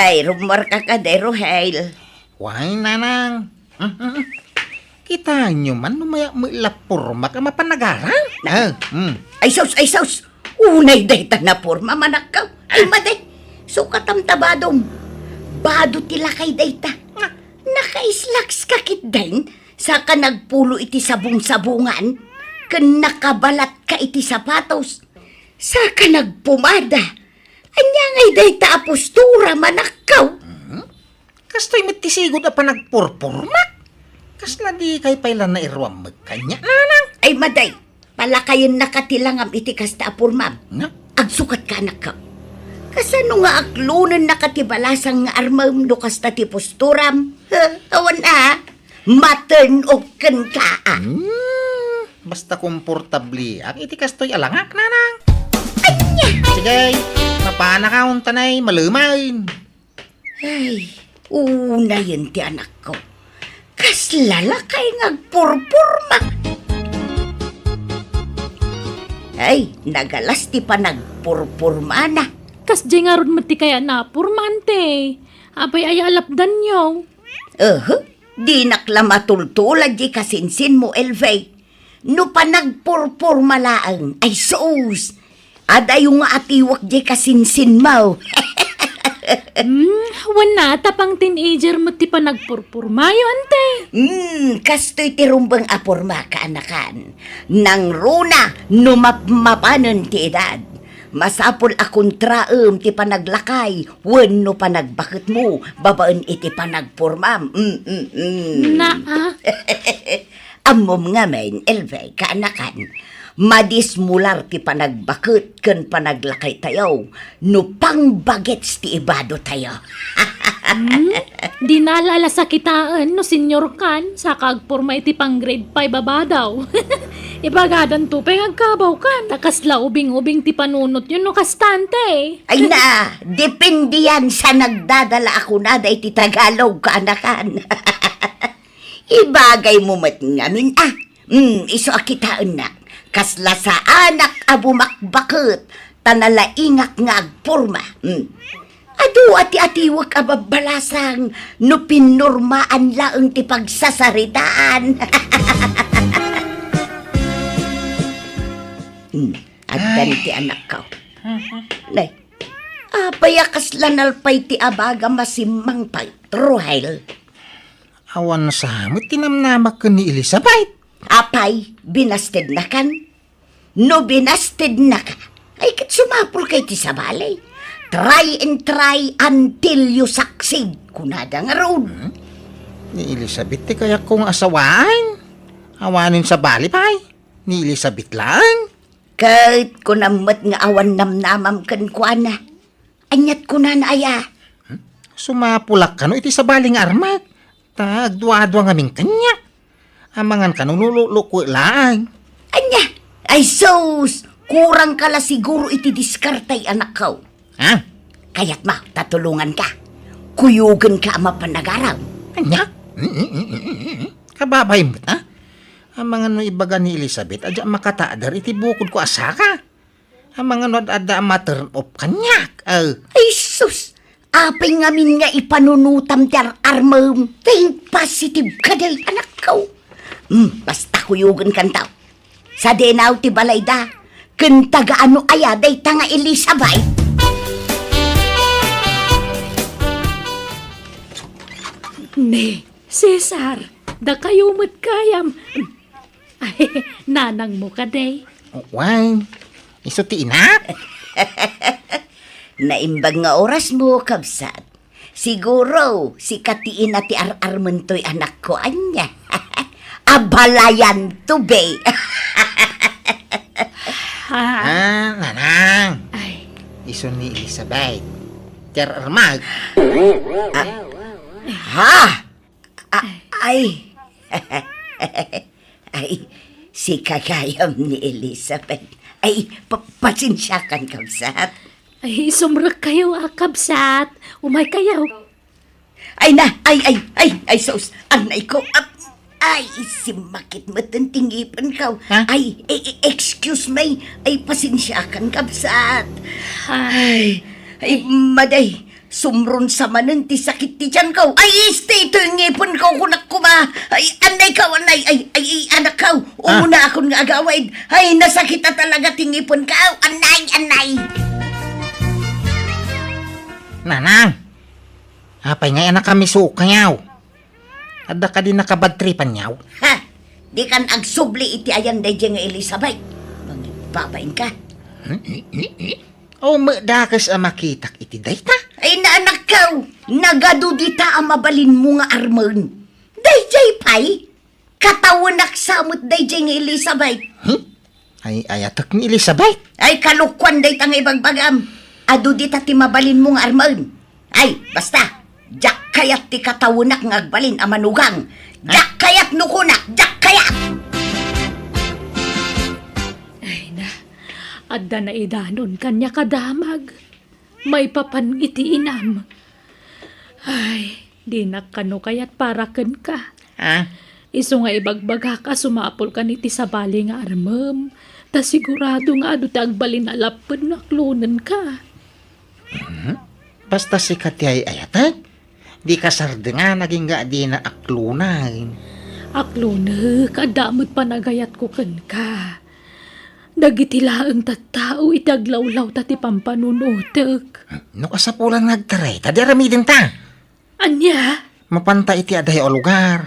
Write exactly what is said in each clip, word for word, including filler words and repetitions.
Ay, rummuarka kadi, Rohel. Wen, nanang. Mm, mm, mm. Kitaenyo man no mayat met la pormak a mapan agaram? Na- Ah, mm. Ay, sus, ay, sus! Unay dayta naporma, manakkaw. Ay, madi. Sukatam ta badom. Bado ti lakay dayta. Nga. Naka-slacks ka ketdin, saka nagpulo iti sabong-sabongan, ken nakabalat ka iti sapatos, saka nagpumada. Ania ngay dayta a postura, manakkaw? Mhm. Kastoy met ti sigud a panagpurpurmak. Kasla dikay pay la nairuam met kaniak, nanang? Ay, madi. Palakayennaka ti langam iti kasta a pormam. Nga? Agsukatka, anakkaw. Kasano nga aklonennaka ti balasang nga armem no kasta ti posturam? Ha? Awan a, ma-turn off kenka, a. Hmm, basta komportableak iti kastoy a langak, nanang. Ania? Sige, mapanaka untanay, malemen. Ay, unayen ti anakko. Kasla lakay nga agpurpurma. Ay, nagalas ti panagpurpurmana. Kasdiay ngarud met ti kayat a purma, ante. Apay aya a lapdanyo? Ehe, dinak la matultulad diay kasinsinmo, Elvie. No panagpurpurma laeng, ay sus! Adayo nga atiwek diay kasinsinmo. Hmm, wen a, ta pang-teenager met ti panagpurpurmayo, ante. Hmm, kastoy ti rumbeng a porma, kaanakan. Nangruna no mapmapanen ti edad. Masapul a kontraem ti panaglakay wenno panagbaketmo babaen iti panagpormam. Mm, mm, mm. Naa. Ammom ngamin, Elvie, kaanakan, madismular ti panagbaket ken panaglakaytayo no pangbagets ti ibadotayo. Hmm? Dina la ala sakitaen no senior kan, saka agporma iti pang-grade five a badaw. Ibagadanto pay nga agkabawkan. Ta kasla ubing-ubing ti panunotyo no kasta, ante. Ay na, depende yan sa nagdadala a kunada iti Tagalog, kaanakan. Ibagaymo met ngamin, a. Hmm, isu a kitaennak. Kasla saanak a bumakbaket, ta nalaingak nga agporma. Hmm. Adu a ti atiwek a babbalasang no pinurmaan laeng ti pagsasaritaan. Hmm, addan ti anakko. Mhm. Nay, apay a kasla nalpay ti abaga masimmangpay, Rohel? Awan sa met ti namnamak ken ni Elizabeth. Apay, binastednakan? No binastednaka, ay ket sumapulka iti sabali. Try and try until you succeed, kunada ngarud. Hmm? Ni Elizabeth ti kayatko nga asawaen. Awanen sabali pay. Ni Elizabeth laeng. Ket kunam met nga awan namnamam kenkuana. Aniat kunana aya? Hmm? Sumapulak kano iti sabali nga armak, ta agduadua ngamin kaniak. Amangan kano no luklukuek laeng. Ania? Ay sus! Kurangka la siguro iti diskarte, anakko. Ha? Kayatmo ta tulonganka? Kuyogenka a mapan agaram. Ania? Mm, mm, mm, mm, mm. Kababay met, a? Amangan no ibaga ni Elizabeth a diak makatader iti bukodko a saka. Amangan no ad-adda a ma-turn off kaniak, a. Ay sus! Apay ngamin nga ipanunotam ti ar-armem? Think positive kadi, anakko. Hmm, basta kuyogenkanto. Sadinaw ti balayda, ken taga-ano aya dayta nga Elizabeth? Ne, Cesar, dakayo met gayam. Ay, nanangmo kadi? Wen, isu ti inak. Naimbag nga orasmo, kabsat. Siguro, sika ti ina ti ar-armentoy, anakko, ania? Abalayanto, be. Ah. Ah, nanang. Ay. Isu ni Elizabeth. Ti ar-armak. Ah. Ha? A-, ay. Ay, sika gayam ni Elizabeth. Ay, pa-, pasensiakan, kabsat. Ay, sumrekkayo a, kabsat. Umaykayo. Ay na, ay, ay, ay, ay, sus. Anay ko. Ap-, ay, simmakit met ti ngipenko. Ha? Ay, e-, e-, excuse me. Ay, pasensiakan, kabsat. Ah. Ay, ay, maday. Sumrunsa manen ti sakit ti tianko. Ay, isti, itoy ngipon ko, kunak koma. Ay, anay ka, anay, ay, ay, ay, anak ka. Ah. Umuna akon nga agawid. Ay, nasakit a talaga ti ngipon ka. Anay, anay. Nanang, apay nga anak kami sukayaw? Adda kadi nakabadtripan yaw? Ha? Di kan agsubli iti ayan daydi nga Elizabeth. Mangbabain ka. Hmm? Aw, madakes a makitak iti dayta? Ay, naanakkaw, nagadu dita a mabalinmo nga armen. Dayjay pay, katawenak sa met dayjay nga Elizabeth. Hmm? Ay, ayatek ni Elizabeth? Ay, kalokuan dayta nga ibagbagam. Adu dita ti mabalinmo nga armen. Ay, basta, diak kayat ti katawenak nga agbalin a manugang. Diak kayat no kunak, diak kayat! Ay na, adda naidanon kaniak a damag. Maipapan iti inam. Ay, dinak kano kayat para kenka. Ah? Isu nga ibagbagak a sumapulkan iti sabali nga armem, ta sigurado nga adu ti agbalin a lapped no aklonenka. Mhm. Basta sika ti ay-ayatek, di kasardengan agingga a dina aklonen. Aklonek, adda met panagayatko kenka. Dagiti laeng tattao iti aglawlawta ti pampanunotek. No kasapulan nga agtarayta, di aramidenta. Ania? Mapanta iti adayo a lugar.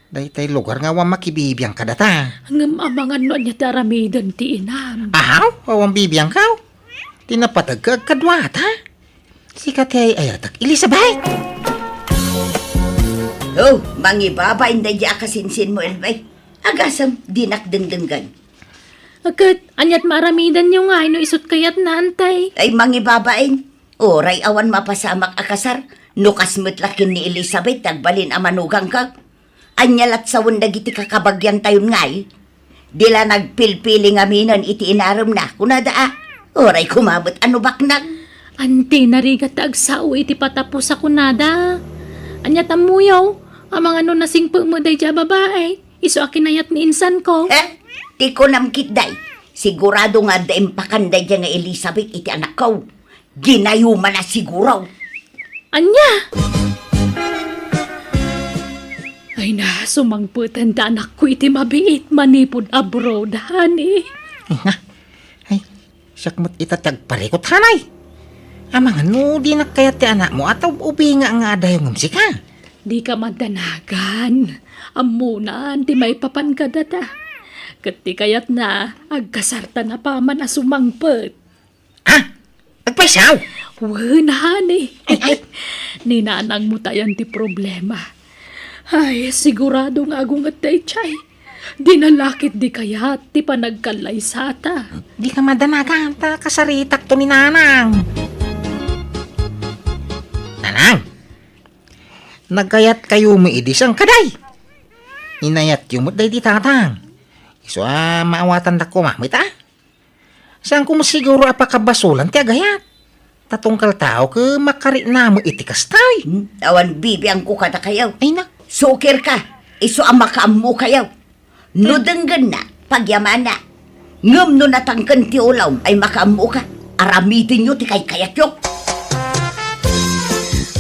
Daytay lugar nga awan makibibiang kadata. Ngem amangan no ania ti aramiden ti inam. Ahaw, awan bibiangkaw. Ti napateg ka agkaduata. Sika ti ay-ayatek, Elizabeth. Oh, mangibabain daydi a kasinsinmo, Elvay. Agasem, dinak dengdenggen. Ket, aniat maaramidanyo ngay no isut kayatna, antay? Ay, mangibabain. Uray awan mapasamak a kasar, no kas met la ken ni Elizabeth ti agbalin a manugangka. Ania lat sawen dagiti kakabagiantayon ngay? Di la nagpilpili ngaminen iti inaremna, kunada a. Uray koma met a no baknang. Anti narigat ti agsao iti patapos a kunada. Ania tammuyo? Amangan no nasingpet met daydi a babai. Isu a kinayat ni insanko. Eh? Ti kunam ketdi, sigurado nga adda impakan daydi nga Elizabeth iti anakko. Ginayumanna siguro. Ania? Ay na, sumangpeten ti anakko iti mabiit manipud abroad, honey. Ay na. Ay, siak met ita ti agparikut, hanay. Amangan no dinak kayat ti anakmo a ta ub-ubinga nga adayo ngem sika. Dika madanagan. Ammonan ti maipapan kadata. Ket ti kayatna, agkasartan a paman a sumangpet. Ah? Agpaysaw? Wen, honey. Ay, ay. Ni nanangmo tayan ti problema. Ay, sigurado nga agunget daydiay. Dina la ketdi kayat ti panagkallaysata. Dika madanagan ta kasaritakto ni nanang. Nanang, nagkayatkayo met idi saan kadi? Inayatyo met daydi tatang. Isu a maawatanda koma met a. Saanko met siguro a pakabasolan ti agayat. Ta tunggal tao ket makarikna met iti kasta. Hmm, awan bibiangko kadakayo. Ay na. Sukirka, isu a makaammokayo. No denggenna, pagyamana. Ngem no natangken ti ulawm ay makaammoka, aramidenyo ti kaykayatyo.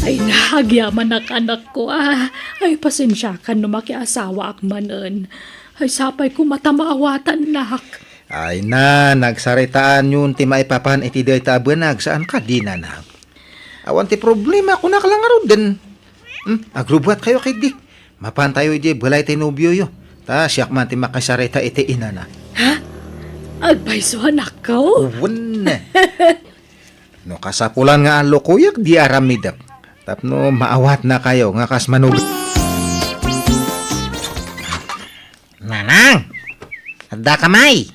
Ay na, agyamanak, anakko, a. Ay, pasensiakan no makiasawaak manen. Ay, sapay koma ta maawatannak. Ay na, nagsaritaanyon ti maipapan iti dayta a banag, saan kadi, nanang? Awan ti problema, kunak la ngaruden. Hmm, agrubbuatkayo ketdi. Mapantayo idiay balay ti nobioyo. Ta siak man ti makisarita iti inana. Ha? Agpayso, anakko? Wen. No kasapulan nga allokoyak, di aramidek. Tapno maawatnakayo nga kas manug-, Nanang! Addaka may?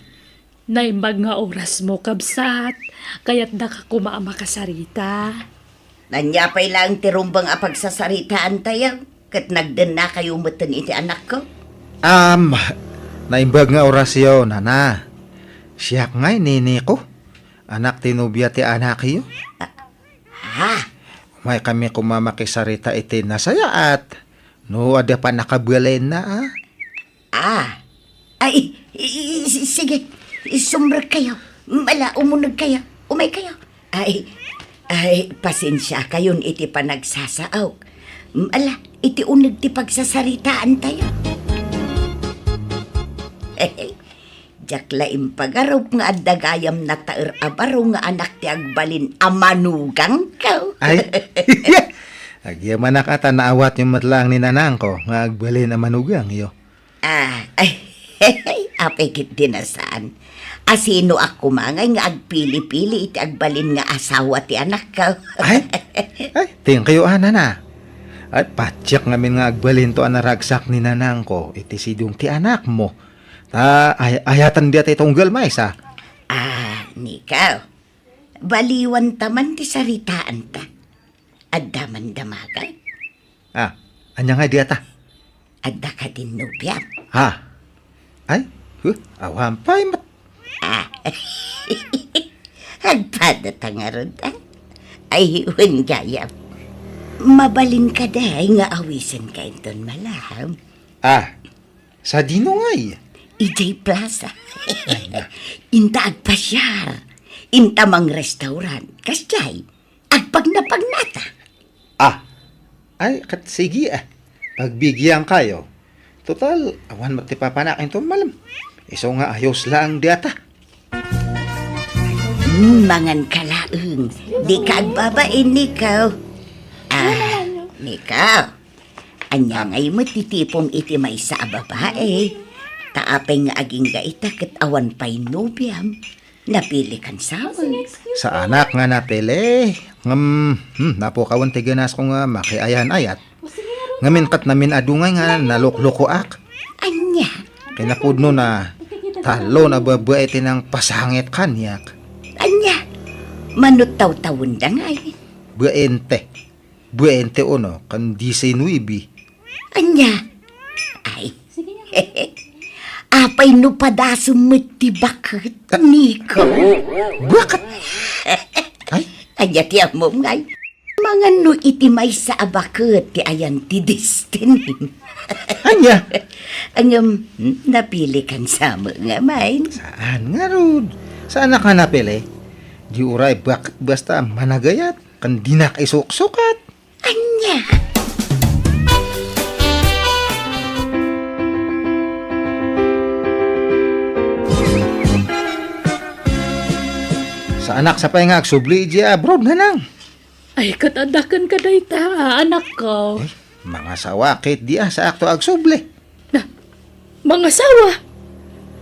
Naimbag nga orasmo, kabsat. Kayatdaka koma a makasarita. Ania pay laeng ti rumbeng a pagsasaritaantayo, ket nagdennakayo metten iti anakko? Am, naimbag nga orasyo, nana. Siak ngay niniko, anak ti nobia ti anakyo. Ah, ah. Umaykami koma makisarita iti nasayaat. No adda pannakabaelenna, a? Ah. Ay, i-, i-, si-, sige. Sumrekkayo. Mala, umunegkayo. Umaykayo. Ay, Ay, pasensiakayon iti panagsasaok. Mm, ala, iti uneg ti pagsasaritaantayo. Diak la impagarup nga adda gayam nataer a baro nga anak ti agbalin a manugangko. Ay, agyamanak a ta naawatyo met laeng ni nanangko nga agbalin a manugangyo. Ah, ay, apay ket di na saan. Asinoak koma ngay nga agpili-pili iti agbalin nga asawa ti anakko. Ay, ay, thank you, a, nana. Ay, patiek ngamin nga agbalinto a naragsak ni nanangko iti sidong ti anakmo. Ta, ay, ayatan dia ti tunggal maysa. Ah, Nikaw, baliwanta man ti saritaanta. Adda man damagak? Ah, ania ngay diata? Adda kadin nobiam? Ha? Ay, huh, awan pay met. Ah. Agpadata ngarud, ah. Ay, wen gayam. Mabalin ka, day, nga awisenka inton malem. Ah, sadino ngay? Idiay plaza. Ay, na. Inta agpasiar. Inta mangrestaurant. Kasdiay, agpagnapagnata. Ah, ay, ket sige, ah. Pagbigiankayo. Total, awan met ti papanak inton malem. Isu nga ayos laeng diata. Hmm, mangan ka laeng. Di ka agbabain, Nikaw. Ah, Nikaw. Ania ngay met ti tipom iti maysa a babae? Ta apay nga agingga ita ket awan pay nobiam? Napili kan sawen. Saanak nga napili. Ngem, hmm, napukawen ti ganasko nga makiayan-ayat. Ngamin ket namin adu ngay nga naluklukoak. Ania? Kinapudno na, talon a babae ti nangpasangit kaniak. Ania? Mano tawtawenda ngay? Baente. Buente uno, ken diecinuebe. Ania? Ay. Apay no padasem met ti baket, Nikaw? Baket? Ay? Ania ti ammom ngay? Mangan no iti maysa a baket ti ayan ti destiny. Ania? Ngem, napili kan samek nga main. Saan ngarud? Saanak nga napili? Di uray baket basta managayat, ken dinak isuksukat. Ania? Saanak sa pay nga agsubli idiay abroad, nanang? Ay, ket adda kenka dayta, anakko. Eh, mangasawa ketdi a, saakto agsubli. Na, mangasawa?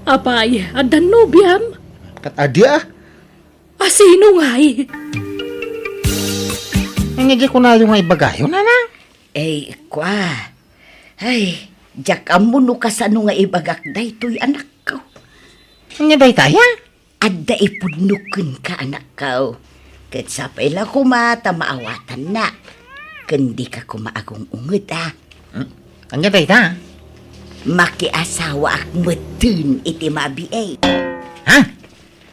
Apay, adda nobiam? Ket adi a. Asino ngay? Ania di kunayo nga ibagayo, nanang? Ay, kua. Ay, diak ammo no kasano nga ibagak daytoy, anakko. Ania daytaya? Adda ipudno kenka, anakko. Ket sapay la koma ta maawatannak. Ken dika koma agung-unged, a. Hmm? Ania dayta? Makiasawaak metten iti mabiit. Ha?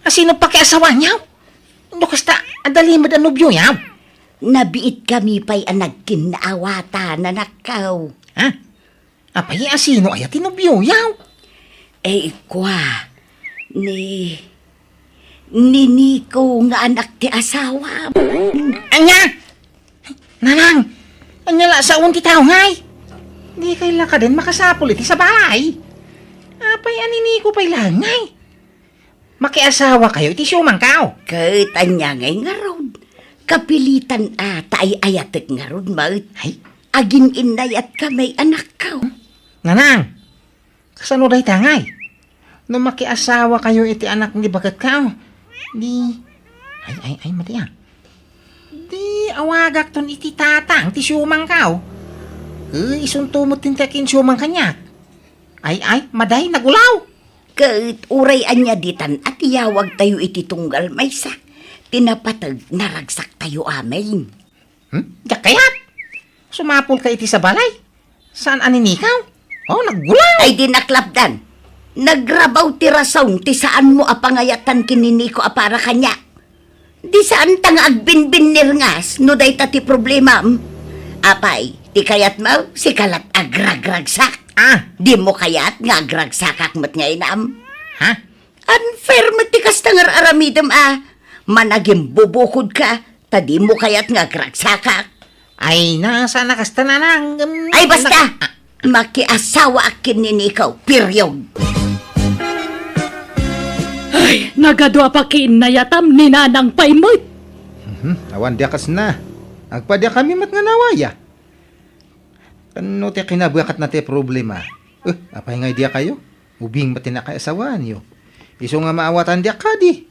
Asino pakiasawaanyo? No kasta, adda limed a nobioyo? Nabiitkami pay a nagkinnaawatan, anakko. Ha? Apay, asino aya ti nobioyo? Eh, kua, ni, ni Niko nga anak ti asawam. Ania? Nanang, ania la saon ti tao ngay? Dikay la kadin makasapul iti sabali. Apay a ni Niko pay la ngay? Makiasawakayo iti siumangko. Ket ania ngay ngarud? Kapilitan a ta ay-ayatek ngarud met. Ay? Agin-innayat ka may anakko. Nanang, kasano dayta ngay? No makiasawakayo iti anak ni baketko, di, ay, ay, ay, madi a. Di awagakton iti tatang ti siumangko. Eh, isunto met ti akin siumang kaniak. Ay, ay, madi, nagulaw. Ket uray ania ditan a tiyawagtayo iti tunggal maysa, ti napateg naragsaktayo amin. Hmm? Diak kayat. Sumapulka iti sabali. Saan a ni Niko? Oh, naggulaw. Ay, di naklapdan. Nagrabaw ti rason ti saanmo a pangayatan ken ni Niko a para kaniak. Di saanta nga agbinbinnirngas no dayta ti problemam. Apay, ti kayatmo, sika lat agragragsak. Ah. Dimo kayat nga agragsakak met nga inam? Ha? Unfair met ti kasta nga ar-aramidem a. Managimbubukodka, Ta dimo kayat nga agragsakak. Ay, na, saan a kasta, nanang? Em, Ay, basta! nak-, ah. Makiasawaak ken ni Nico, period. Ay, nagadua pa kinnayatam ni Nanang pay met. Mhm, awan dia kasna. Agpadiakami met nga nawaya. Ken no ti kinabuakatna ti problema? Eh, apay nga diakayo? Ubing met ti nakaasawaanyo. Isu nga maawatan diak kadi.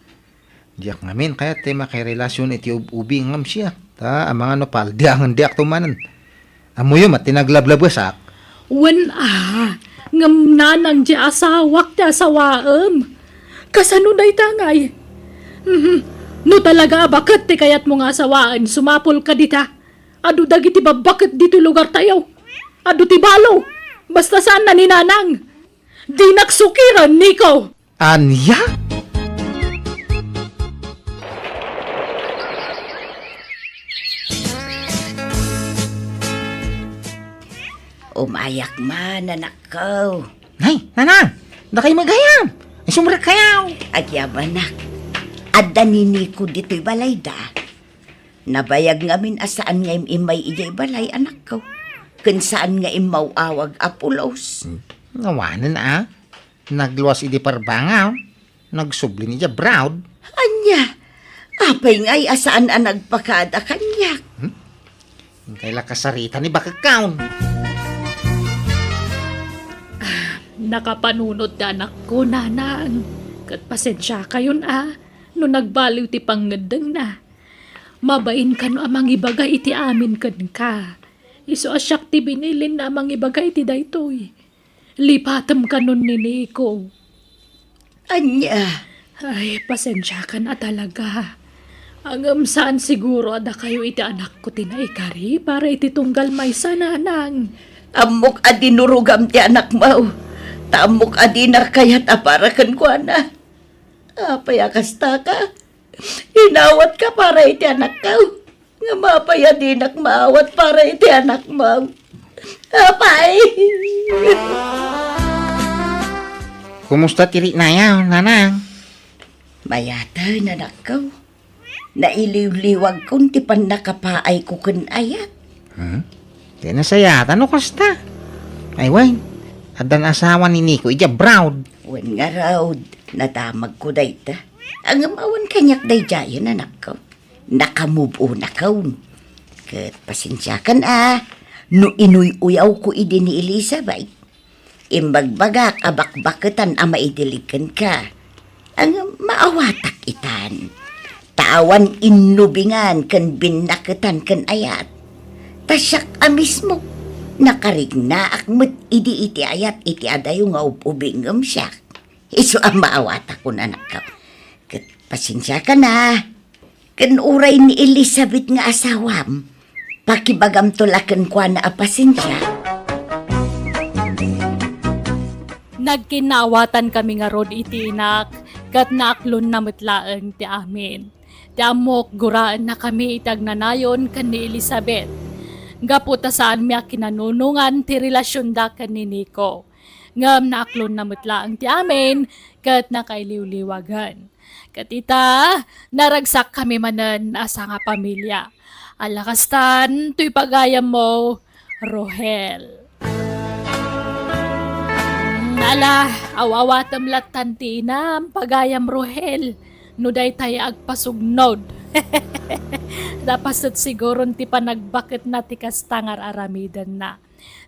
Diak ngamin kayat ti makirelasyon iti ub-, ubing ngem siak. Ta, amangan no paldiangen diak tumanen. Ammoyo met ti naglablabuasak. Wen a, ngem nanang ti asawak ti asawaem. Kasano dayta ngay? Mhm. No talaga a baket ti kayatmo nga asawaen, sumapul ka dita. Adu dagiti babbaket ditoy lugartayo. Adu ti balo. Basta saan na ni Nanang. Dinak sukiren, Nico. Ania? Umayak man, anakko. Nay, Nanang! Dakay met gayam! Isumrek kayaw! Agyamanak. Adda ni Nico ditoy balayda. Nabayag ngamin a saan nga im-immay idiay balay, anakko. Ken saan nga immaw-awag a pulos. Hmm. Awanen a. Nagluas idi parbangaw. Nagsubli ni dia abroad. Ania? Apay ngay a saan a nagpakada kaniak? Hmm? Inkay la kasarita ni bakekkaw. Ah, nakapanunot ti anakko, Nanang. Ket pasensiakayon a no nagbaliw ti pangngeddengna. Mabain kano a mangibaga iti amin kenka. Isu a siak ti binilinna a mangibaga iti daytoy. Lipatem kanon ni Nico. Ania? Ay, pasensiakan a talaga. Ngem saan siguro a dakayo iti anakko ti naikari para iti tunggal maysa, Nanang. Ammok a dinurogam ti anakmo. Ta ammok a dinak kayat a para kenkuana. Apay a kastaka? Inawatka para iti anakko. Ngem apay a dinak maawat para iti anakmo? Apay! Kumusta ti riknayo, Nanang? Mayaten, anakko. Nailiwliwagkon ti pannakapaayko ken ayat. Hmm? Ti nasayatan no kasta? Ay, wen, addan asawa ni Nico idiay abroad. Wen ngarud, nadamagko dayta. Ngem awan kaniak daydiayen, anakko. Nakamove on akon. Ket pasensiakan a, no inuy-uyawko idi ni Elizabeth. Imbagbagak a bakbaketan a maidilig kenka. Ngem maawatak itan. Ta awan innubingan ken binnaketan ken ayat. Ta siak a mismo, nakariknaak met idi iti ayat iti adayo nga ub-ubing ngem siak. Isu a maawatakon, anakko. Ket pasensiakan a. Ken uray ni Elizabeth nga asawam, pakibagamto la kenkuana a pasensia. Nagkinnaawatankami ngarud iti inak, ket naaklonna met laeng ti amin. Ti ammok, guraennakami iti agnanayon ken ni Elizabeth. Gapu ta saanmi a kinanunongan ti relasionda ken ni Nico. Ngem naaklonna met laeng ti amin, ket nakailiwliwagen. Ket ita, naragsakkami manen a sangapamilia. Ala kastan, toy pagayammo, Rohel. Mm, ala, aw-awatem lattan ti inam, pagayam Rohel, no daytay agpasugnod. Napaset siguron ti panagbaketna ti kasta nga ar-aramidenna.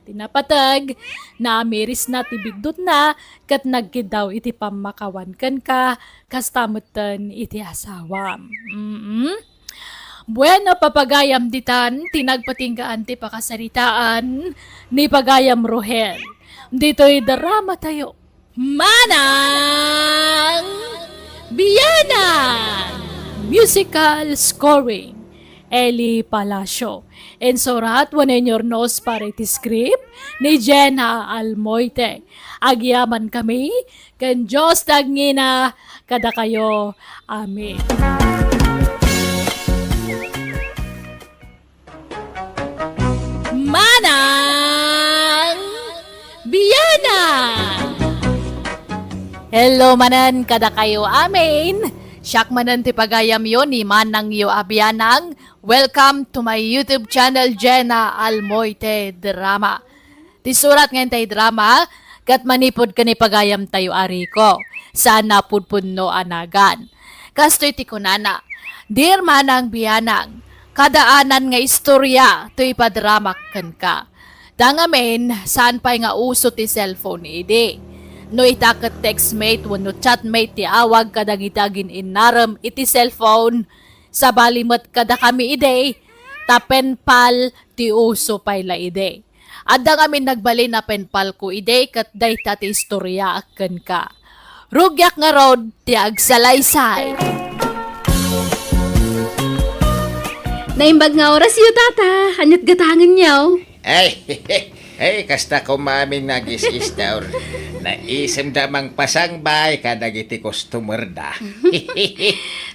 Ti napateg, naamirisna ti biddutna, ket nagkiddaw iti pammakawan kenka, kasta metten iti asawam. Mm. Bueno, papagayam ditan, ti nagpatinggaan ti pakasaritaan ni pagayam Rohel. Ditoy drama tayo. Manang Biyanan! Musical scoring, Eli Palacio. Insurat wenno inyurnos para iti script ni Jenna Almoite. Agyamankami, ken Dios ti agngina kadakayo. Amen. Manang Biyanan! Hello manen kadakayo amin. Siak manen ti pagayamyo ni manangyo a bianang. Welcome to my YouTube channel, Jenna Almoite Drama. Ti surat nga intay drama, ket manipud ken ni pagayamtayo a Rico, saan a pudpudno a nagan. Kastoy ti kunana, "Dear manang bianang, kadaanan nga istorya ti ipadramak kenka. Ta ngamin, saan pay nga uso ti cellphone idi. No ita ket textmate wenno chatmate ti awag kadagiti agin-innarem iti cellphone, sabali met kadakami idi, ta penpal ti uso pay la idi. Adda ngamin nagbalin a penpalko idi ket dayta ti istorya kenka. Rugiak ngarud ti agsalaysay." Naimbag nga orasyo, Tata. Ania't gatangenyo? Ay, ay, kasta koma amin nga agis-istor. Naisemda mangpasangbay kadagiti customerda.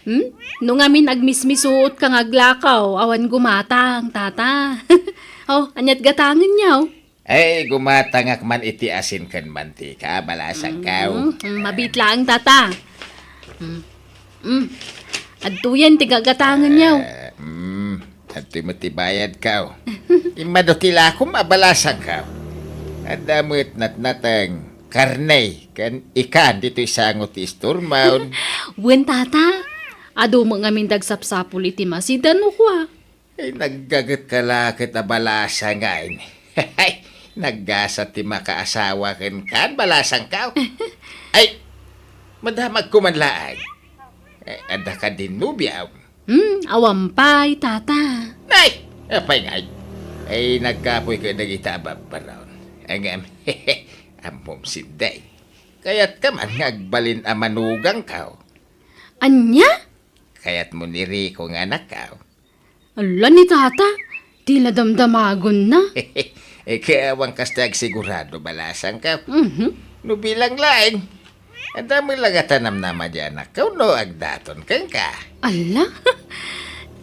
Hmm? No ngamin agmismisuotka nga aglakaw, awan gumatang, Tata. Oh, ania't gatangenyo? Ay, gumatangak man iti asin ken mantika, balasangkaw. Mm, mm, mabiit laeng, Tata. Mm. Mm. Adtoyen ti gagatangenyo. Eh, mm, adtoy met ti bayadkaw. Immadu ti lakom a balasangkaw. Adda met natnateng, karne, ken ikan ditoy sango ti istormon. Wen, Tata. Adu met ngamin dagsapsapul iti masida no kua. Ay, naggagetka la ket a balasang ngay. Naggasa ti makaasawa kenka, balasangkaw. Ay, madamagko man laeng. Eh, adda kadi nobiam? Hmm, awan pay, Tata. Ay, apay ngay? Ay, nagkapoy kadagita a babbaron. Ngem, ammom, Sinday. Kayatka man nga agbalin a manugangkaw. Ania? Kayatmo ni Rico nga anakkaw? Ala ni Tata, ti nadamdamagonna. Eh, kaya awan kasta agsigurado, balasangkaw. Mhm. No bilang laeng, adda met la nga tanamnama di anakkaw no agdaton kenka. Ala?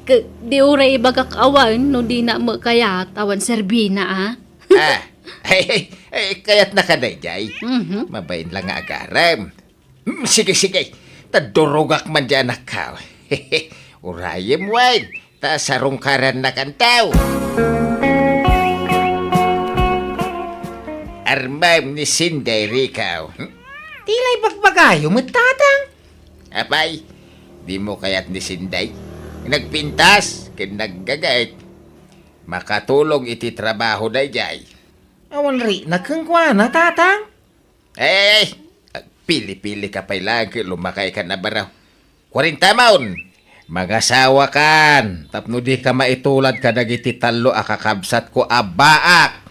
Ke-, di uray ibagak awan no dina met kayat awan serbina, a? Ah, ay, ay, ay, kayatnaka daydiay. Mhm. Mabain la nga agarem. Mm, sige, sige. Ta durogak man di anakkaw. Urayem wen, ta sarungkarannakanto. Armem ni Sinday, Rico. Hmm? Ti la ibagbagayo met, Tatang? Apay, dimo kayat ni Sinday? Nagpintas ken naggagait. Makatulong iti trabaho daydiay. Awan rikna kenkuana, Tatang? Eh, agpili-pilika pay laeng ket lumakaykan a baro. Kuarentamon! Mangasawakan tapno dika maitulad kadagiti tallo a kakabsatko a baak.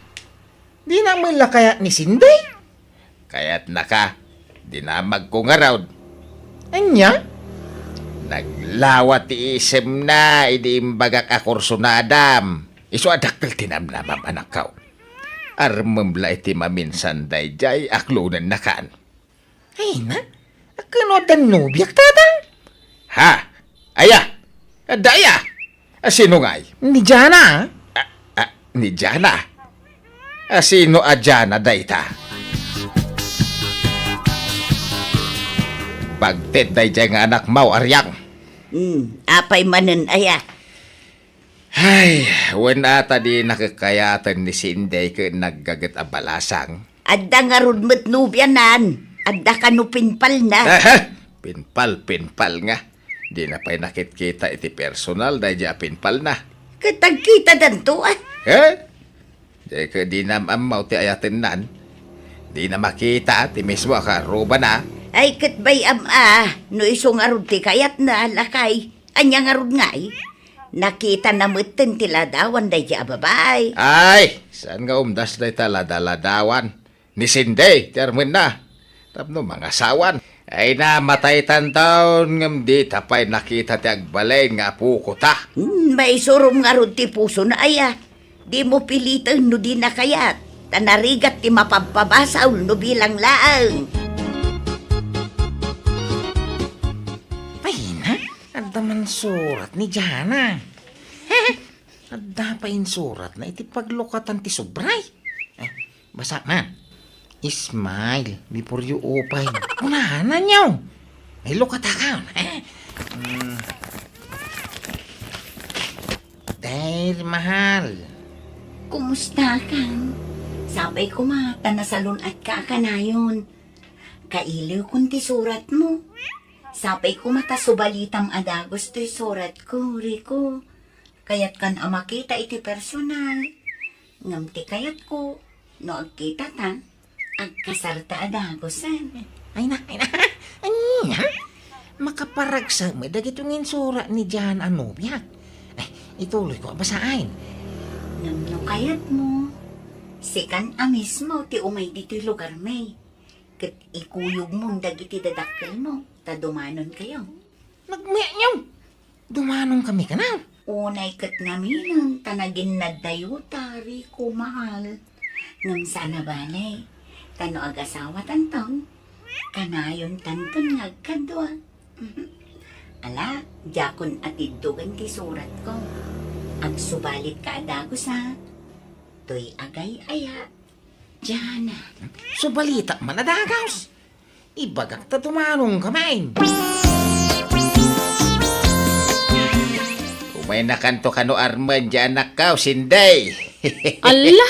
Dina met la kayat ni Sinday? Kayatnaka, dinamagko ngarud. Ania? Naglawa ti isemna idi imbagak a kursunadam. Isu a dakkel ti namnamam, anakko. Armem la iti maminsan daydiay, aklonennakan. Ay na, a ken no adda nobiak, Tatang? Ha? Aya? Adda aya? A sino ngay? Ni Jana. A, a, ni Jana? A sino a Jana dayta? Bagted daydiay nga anakmo, Ariang. Hmm, apay manen aya? Ay, wen ata di nakakayaten ni Sinday ken naggaget a balasang. Adda ngarud met nobianan. Adda kano pinpalna. Aha! Pinpal, pinpal nga. Dina pay nakitkita iti personal daydiay a pinpalna. Ket agkitadanto, a? Eh? Daytoy dinam ammo ti ayatennan. Dina makita ti mismo a kaarrubana. Ay, ket bay-am a, no isu ngarud ti kayatna, lakay. Ania ngarud ngay? Nakitana metten ti ladawan daydiay a babai. Ay, saan nga umdas dayta ladaladawan? Ni Sinday ti armenna. Tapno mangasawan. Ay, namataytan taon ngem dita pay nakita ti agbalin nga apokota. Hmm, maisurom ngarud ti pusona aya. Dimo piliten no dina kayat, ta narigat ti mapabpabasol no bilang laeng. Ay na, adda man surat ni Jana. Adda pay insuratna iti paglukatan ti sobray. Eh, basa man. Smile before you open. Kunana niyo. Ay, lukataka. Eh, Dayr, mahal. Kumusta ka? Sapay koma ta nasalun-atka a kanayon. Kailiwkon ti suratmo. Sapay koma ta subalitam a dagus toy suratko, Rico. Kayatkan a makita iti personal. Ngem ti kayatko, no agkitata, agkasarta a dagusen. Ay na, ay na. Ania? Makaparagsak met dagiti insurat ni Jan a nobiak. Ay, ituloyko a basaen. Ngem no kayatmo, sikan a mismo ti umay ditoy lugarmi. Ket ikuyogmon dagiti dadakkelmo, ta dumanonkayo. Nagmeaw! Dumanonkami kano? Unay ket ngaminen ta naginnaddayo ta, Rico, mahal. Ngem saan a bale, ta no agasawatanton, kanayontanton nga agkadua. Ala, diakon atiddogen ti suratko. Agsubalitka a dagus, a. Toy agay-aya. Diana. Subalitak man a dagus. Ibagak ta dumanonka met. Umaynakanto kano armen, Diana, Sinday. Alla!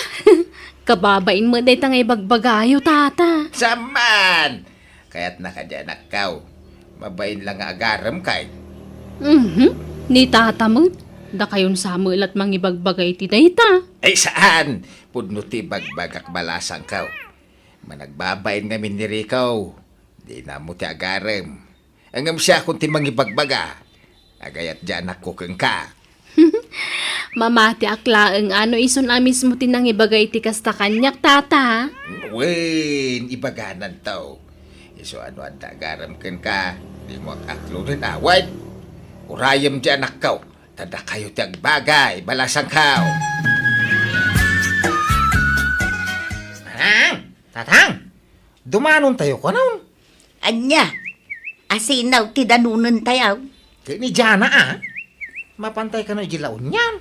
Kababain met dayta nga ibagbagayo, tata. Saan man! Kayatna kadi, anakko. Mabain la nga agarem kay. Mhm. Ni tata met. Dakayon sa met la ti mangibagbaga iti dayta. Ay, saan! Pudno ti bagbagak balasangko. Managbabain ngamin ni Rico. Dina mo ti agarem. Ngem siakon ti mangibagbaga. Agayat ti anakko kenka. Mamatiak laeng a no isun a mismo ti nangibaga iti kasta kaniak, tata. Wen, ibagananto. Isu a no adda agarem kenka, dimo ak-akloden a. Wen, urayem ti anakko, ta dakayo ti agbagay, balasangko. Tatang! Tatang! Dumanontayo kanon? Ania? Asino ti danonentayo? Ket ni Diana, a. Mapantay kano idiay La Union.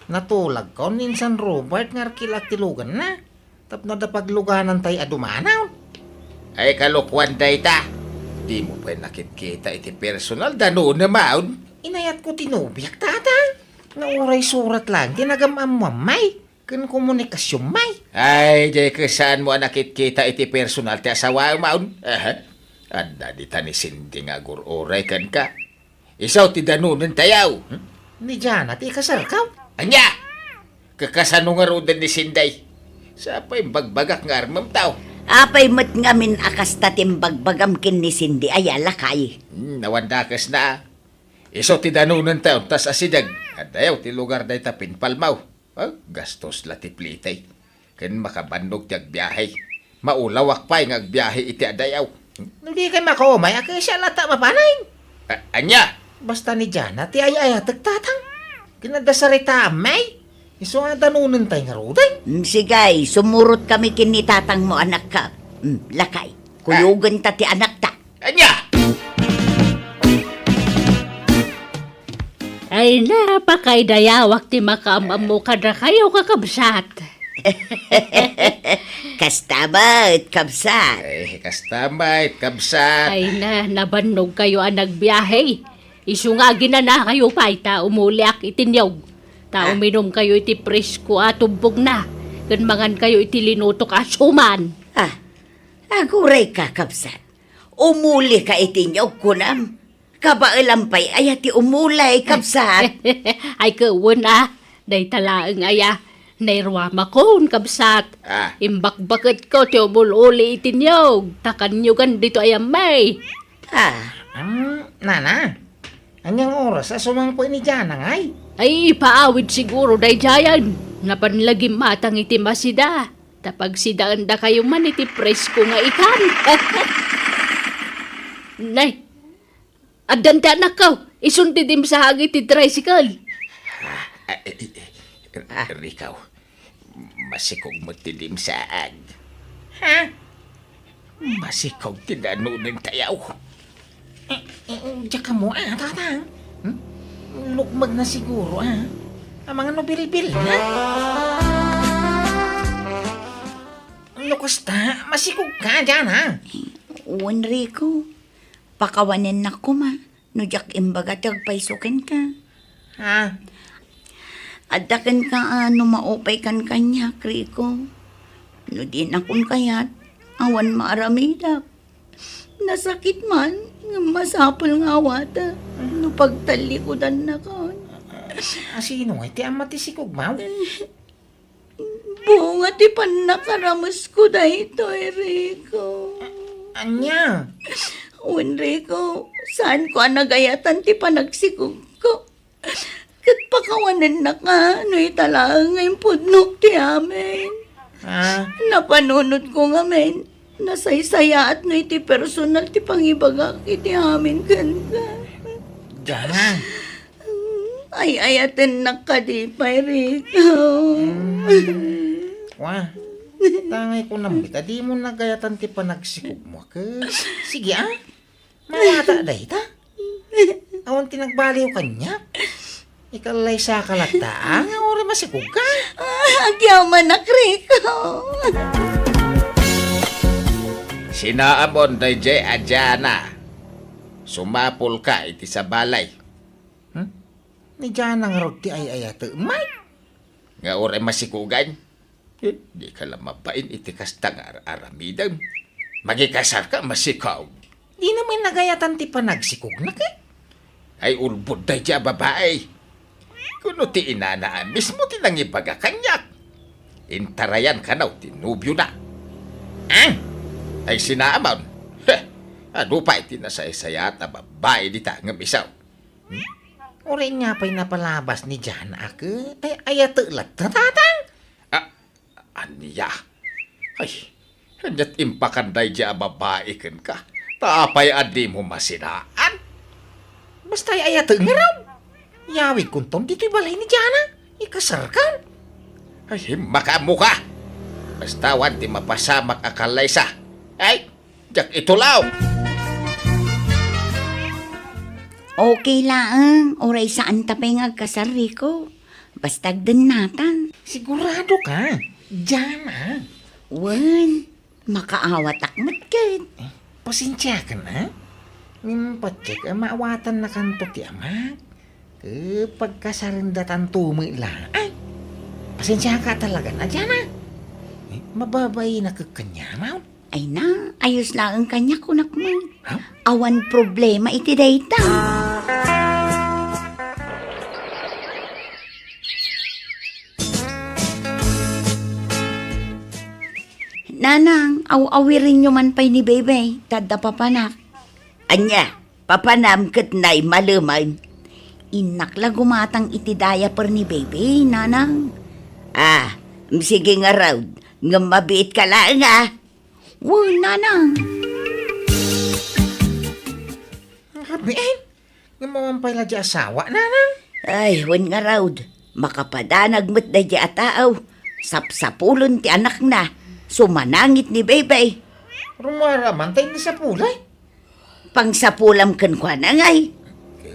Natulagkon ni San Robert nga arkila ti luganna. Tapno adda pagluganantay a dumanon. Ay, kalokuan dayta. Dimo pay nakitkita iti personal, danonem a. Inayatko ti nobiak, tata. Nga uray surat lang ti nagam-ammoam, may. Ken komunikasion, may. Ay, diay ket saanmo a nakitkita iti personal ti asawaem, a. Aha. Adda dita ni Cindy nga agur-uray kenka. Isu ti danonentayo. Hmm? Ni Diana ti ikasarko. Ania? Kakasano ngaruden ni Cindy? Sapay imbagbagak nga armemto. Apay met ngamin a kasta ti imbagbagam ken ni Cindy, aya, lakay? Hmm, awan dakesna. Isu ti danonentayo, ta asideg. Addayo ti lugar dayta pinpalmaw. Ah, gastos la ti plite. Ken makabannog ti agbiahe. Maulawak pay nga agbiahe iti adayo. No di kay makaumay, a, kaysa latta mapanen. A-, ania? Basta ni Diana ti ay-ayatek, tatang. Ken adda saritaam, may. Isu a danonentay ngaruden. Mm, sige, sumurotkami ken ni tatangmo, anakko. Mm, lakay. Kuyogenta ti anakta. Ania? Ay, napakaydayawak ti makaam-ammo kadakayo, kakabsat. Kasta met, kabsat. Ay, kasta met, kabsat. Ay na, nabannogkayo a nagbiahe. Isu nga aginanakayo pay ta umuliak iti niyog. Ta Ah. uminumkayo iti presko a tubbogna, ken mangankayo iti linutok a suman. Ah, agurayka, kabsat. Umulika iti niyog, kunam. Kabaelam pay aya ti umuli, kabsat? Ay, ket wen a, dayta laeng aya. Nairuamakon, kabsat. Ah. Imbakbaketko ti umul-uli iti niyog, ta kanyogan dito aya, may. Ah. Hmm, nana, aniang oras a sumangpet ni Diana, ngay? Ay, ipaawid siguro daydiayen. Napan la gimmatang iti masida. Ta pagsidaendakayo man iti presko nga ikan. Nay, addan ti anakko. Isun ti dimsaag iti tricycle. Ah, eh, eh, eh, Ah. Rico, masikog met ti dimsaag. Ha? Masikog ti danonentayo. Eh, eh, diak ammo, a, tatang. Hmm? Lukmeg na siguro, a. Amangan no bilbil na. No kasta, masikog ka diay, a. Wen, Rico, pakawanennak koma. no diak imbaga ti agpayso kenka. Ha? Adda kenka a no maupaykan kaniak, Rico. No dinakon kayat, awan maaramidak. Nasakit man, ngem masapul nga awatak no pagtallikudannakon. A, sino ngay ti ama ti sikog, Mao? Bunga ti pannakaramesko daytoy, Rico. Ania? Wen, Rico, saanko a nagayatan ti panagsikogko. Ket pakawanennaka no ita laeng nga impudnok ti amin. Ah. Napanunotko ngamin, nasaysayaat no iti personal ti pangibagak iti amin kenka. Diana. Ay-ayatennak kadi pay, Rico. Mm. Wa, tangay ko namit a dimo nagayatan ti panagsikogmo, ket sige, ah. Mawata dayta. Awan ti nagbaliw kaniak. Ikallaysaka latta, ah, nga uray masikogka. Ah, agyamanak, Rico. Sinaamon daydiay a Diana. Sumapulka iti sabali. Hmm? Ni Diana ngarud ti ay-ayatek, Mike? Nga uray masikogan? Eh, dika la mabain iti kasta nga ar-aramidem. Mangikasarka, masikog. Dina met nagayatan ti panagsikogna ket? Ay, ulbod daydiay a babai. Kuno ti inana a mismo ti nangibaga kaniak. Intarayan kano ti nobiona. Ah! Ay, sinaamon. Heh! Adu pay ti nasaysayaat a babai dita ngem isu. Hmm? Uray nia pay napalabas ni Diana a ket ay-ayatek latta, tatang? Ah, ania? Ay, aniat impakan daydiay a babai kenka? Ta apay a dimo masinaan? Basta ay-ayatek ngarud. Yawidkonton ditoy balay ni Diana. Ikasarkan. Ay, makaammoka. Basta awan ti mapasamak a kallaysa. Ay, diak itulaw. Okay laeng, uray saanta pay nga agkasar, Rico. Basta agdennata. Sigurado ka? Diana? Wen, makaawatak met ket. Eh, pasensiakan, ha? Ngem patiek a maawatannakanto ti amak. Ket pagkasarenda tanto met la. Ay, pasensiaka talaga, Diana. Eh, mababainak kaniak. Ay na, ayos laeng kaniak, kunak met. Ha? Awan problema iti dayta. Nanang, aw-awirenyo man pay ni Bebe, ta adda papanak. Ania, papanam ket nay malemen? Innak la gumatang iti diaper ni Bebe, Nanang. Ah, sige ngarud, ngem mabiitka laeng, ah. Wen, Nanang. Rabiin? Ngem awan pay la di asawa, Nanang? Ay, wen ngarud. Makapadanag met daydi a tao. Sapsapulen ti anakna. Sumanangit ni Bebe. Rumara man tay ni sapulay? Pangsapulam kenkuana ngay.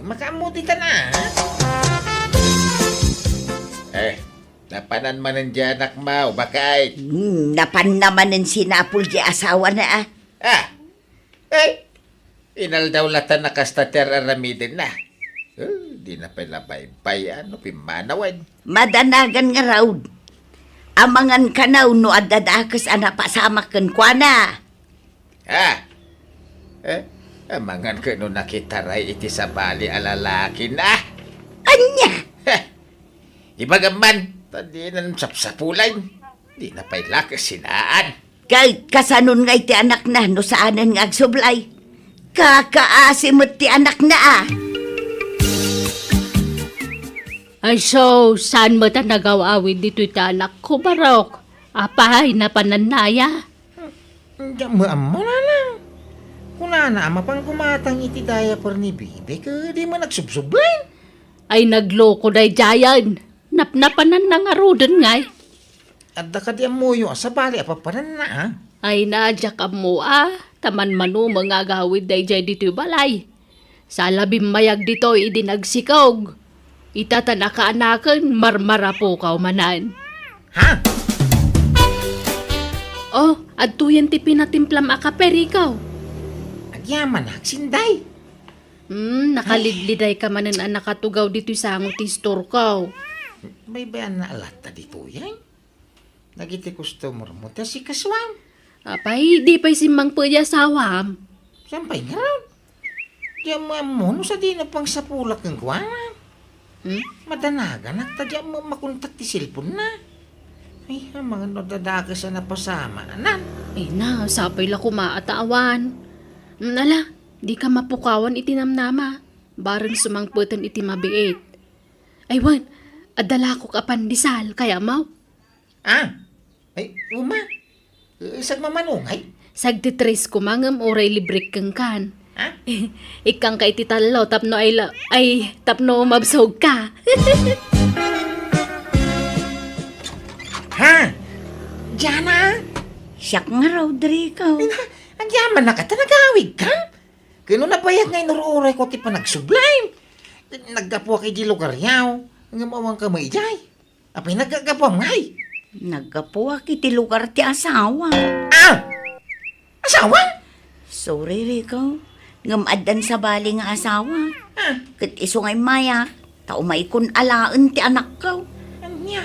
Makaammo ti kana. Eh, Napanan manen di anakmo, baket? Hmm, napanna manen sinapul di asawana, ah. Ah! Ay! Inaldaw latta a kasta ti ar-aramidenna. Eh, dina pay la baybay-an no pimmanawen. Madanagan ngarud. Amangan kano no adda dakes a napasamak kenkuana. Ah! Eh, amangan ket no nakitaray iti sabali a lalakina. Ania? Heh! Ibagam man, ta dinan sapsapulan. Dina pay la kasinaan. Ka-, kasanon ngay ti anakna no saanen nga agsublay? Kakaasi met ti anakna, ah. Ay, so, saan met a nagaw-awid ditoy ti anakko, Barok? Apay, napanannaya? Diak met ammo, Nanang. Kunana a mapan gumatang iti diaper ni Bibi, ket di man agsubsublan. Ay, nagloko daydiayen. Napnapananna ngaruden ngay. Adda kadi ammoyo a sabali a papananna, a? Ay, na, diak ammo, a. Ta manmanumeng nga agawid daydiay ditoy balay. Sala bimmayag ditoy idi nagsikog. Ita ta nakaanaken, marmarapukaw manen. Ha? Oh, adtoyen ti pinatimplam a kape, Rico. Agyamanak, Sinday. Hmm, nakalidliday ka manen a nakatugaw ditoy sango ti istorko. Baybay-anna a latta ditoy, ay? Dagiti customer mo, ti asikasuam. Apay, di pay simmangpet ti asawam? Saan pay ngarud? Diak ammo no sadino pangsapulak kenkuana. Hmm? Madanaganak ta diak ammo makontak ti cellphone-na. Ay, amangan no adda dakes a napasamanan. Ay na, sapay la koma a ta awan. Hmm, ala, dika mapukawan iti namnama. Bareng sumangpeten iti mabiit. Ay wen, adda lakok a pandesal, kayatmo? Ah, ay, uma. Eh, sagmamano ngay? Sagti tres koma ngem uray librek kenkan. Ha? Ikkanka iti tallo tapno ay la-, ay, tapno mabsogka. Ha? Diana? Siak nga, Rodrigo. Ay na, agyamanak ta nagawidka? Ket no nabayag nga inur-urayko ti panagsublim. Naggapuak iti lugaryo, ngem awanka met idiay. Apay naggapuam ngay? Naggapuak iti lugar ti asawa. Ah! Asawa? Sorry, Rico. Ngem addan sabali nga asawa. Ah. Ket isu nga immayak, ta umaykon alaen ti anakko. Ania?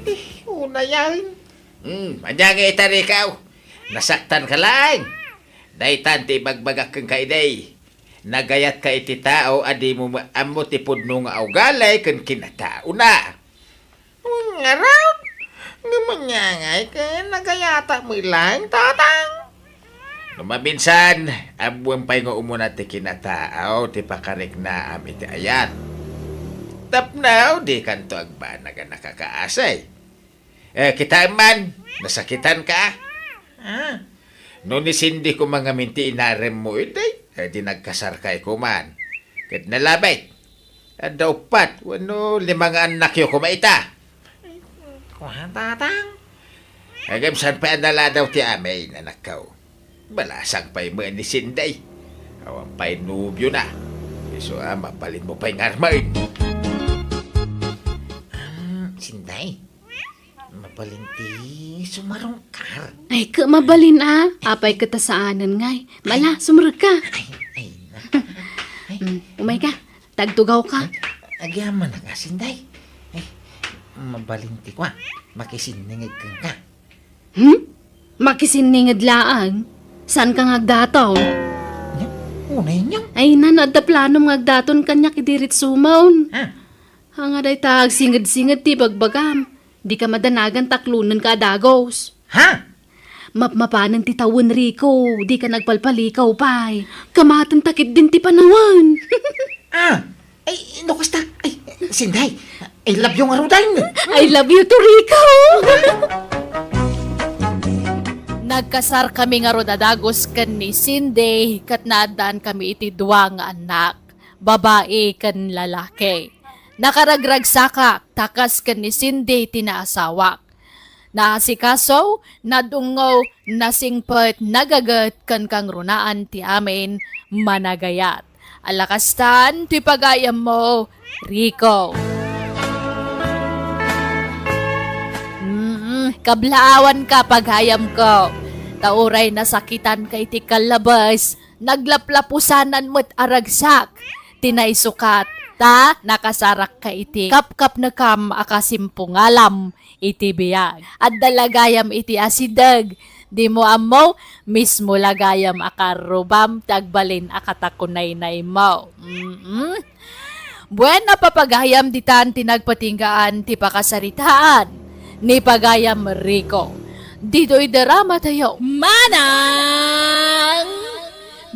Eh, unayan. Hmm, ania nga ita, Rico? Nasaktanka laeng. Daytan ti ibagbagak kenka idi. Nagayatka iti tao a dimo met ammo ti pudno nga ugali ken kinataona. Ngarud, ngem ania ngay ken nagayatak met laeng, Tatang? No maminsan, ammoem pay nga umuna ti kinataaw ti pakariknaam iti ayat. Tapno dikanto agbanag a nakakaasi. Eh, kitaem man, nasakitanka? Ah. No ni Cindy koma ngamin ti inarem mo idi, eh, di nagkasarkay koman. Ket nalabit. Adda uppat, wenno lima nga annakyo koma ita. Kua, Tatang? Ngem saan pay a naladaw ti amin, anakko? Balasang pay met ni Cindy. Awan pay nobiona. Isu a mabalinmo pay nga armen. Ah, Cindy? Mabalin ti sumarungkar. Ay, ket mabalin a. Apay ket a saanen ngay. Mala, sumrekka. Ay, ay, na. Ay. Mm, umayka. Tagtugawka. Agyamanak a, Cindy. Ay, mabalin ti kua. Makisinninged kenka. Hmm? Makisinninged laeng? Saanka nga agdaton? Nya, unay nya. Ay, na, no adda planom nga agdaton kaniak idi ritsumon. Ha? Ania dayta agsinged-singed ti bagbagam? Dika madanagan ta aklonenka a dagus. Ha? Mapmapanen ti tawen, Rico, dika nagpalpalikaw pay. Kamaten ta ketdin ti panawen. Ah, ay, no kasta, ay, Cindy, I love you ngaruden. I love you too, Rico. Nagkasarkami ngarud a dagus ken ni Cindy, ket naaddankami iti dua nga annak, babai ken lalaki. Nakaragragsakak, ta kas ken ni Cindy ti naasawak. Naasikaso, nadungngo, nasingpet, nagaget, ken kangrunaan ti amin, managayat. Ala kastan ti pagayammo, Rico. Mm, kablaawanka, pagayamko. Ta uray nasakitanka iti kallabes, naglaplapusanan met a ragsak ti naisukat, ta nakasarakka iti kapkapnekam a kasimpungalam iti biag. Adda la gayam iti asideg, dimo ammo, mismo la gayam a karrubam ti agbalin a katakunaynaymo. Mm-mm. Bueno, papagayam, ditan ti nagpatinggaan ti pakasaritaan ni pagayam Rico. Ditoy drama tayo, Manang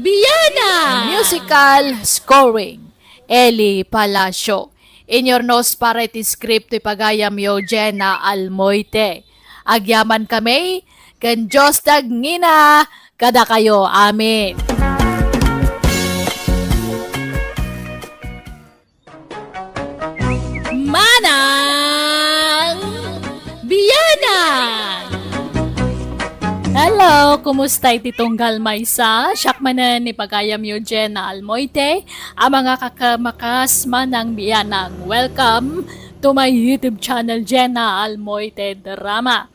Biana! Musical scoring, Eli Palacio. Inyurnos para iti script ti pagayamyo, Jenna Almoite. Agyamankami, ken Dios ti agngina kadakayo. Amen. Manang Bianang! Hello, kumusta iti tunggal maysa? Siak manen ni pagayamyo, Jenna Almoite, a mangakakamakas, Manang Bianang. Welcome to my YouTube channel, Jenna Almoite Drama.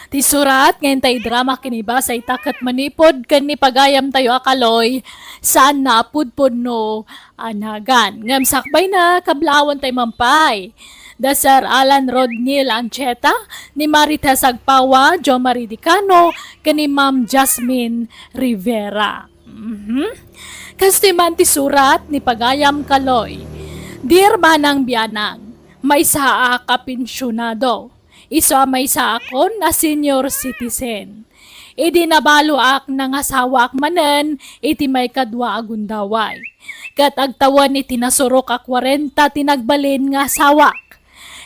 Ti surat nga inta idrama ken ibasa ita ket manipud ken ni pagayamtayo a Kaloy, saan na a pudpudno a nagan. Ngem sakbayna, kablaawan tayo man pay da Sir Alan Rodnil Ancheta, ni Marites Agpawa, Jo Marie Dicano, ken ni Ma'am Jasmine Rivera. Mhm. Kastoy man ti surat ni pagayam Kaloy. Dear Manang Bianang, maysaak a pensionado. Isu a maysaakon a senior citizen. Idi nabaloak, nangasawaak manen iti maikadua a gundaway. Ket agtawen iti nasurok a kwarenta ti nagbalin nga asawak.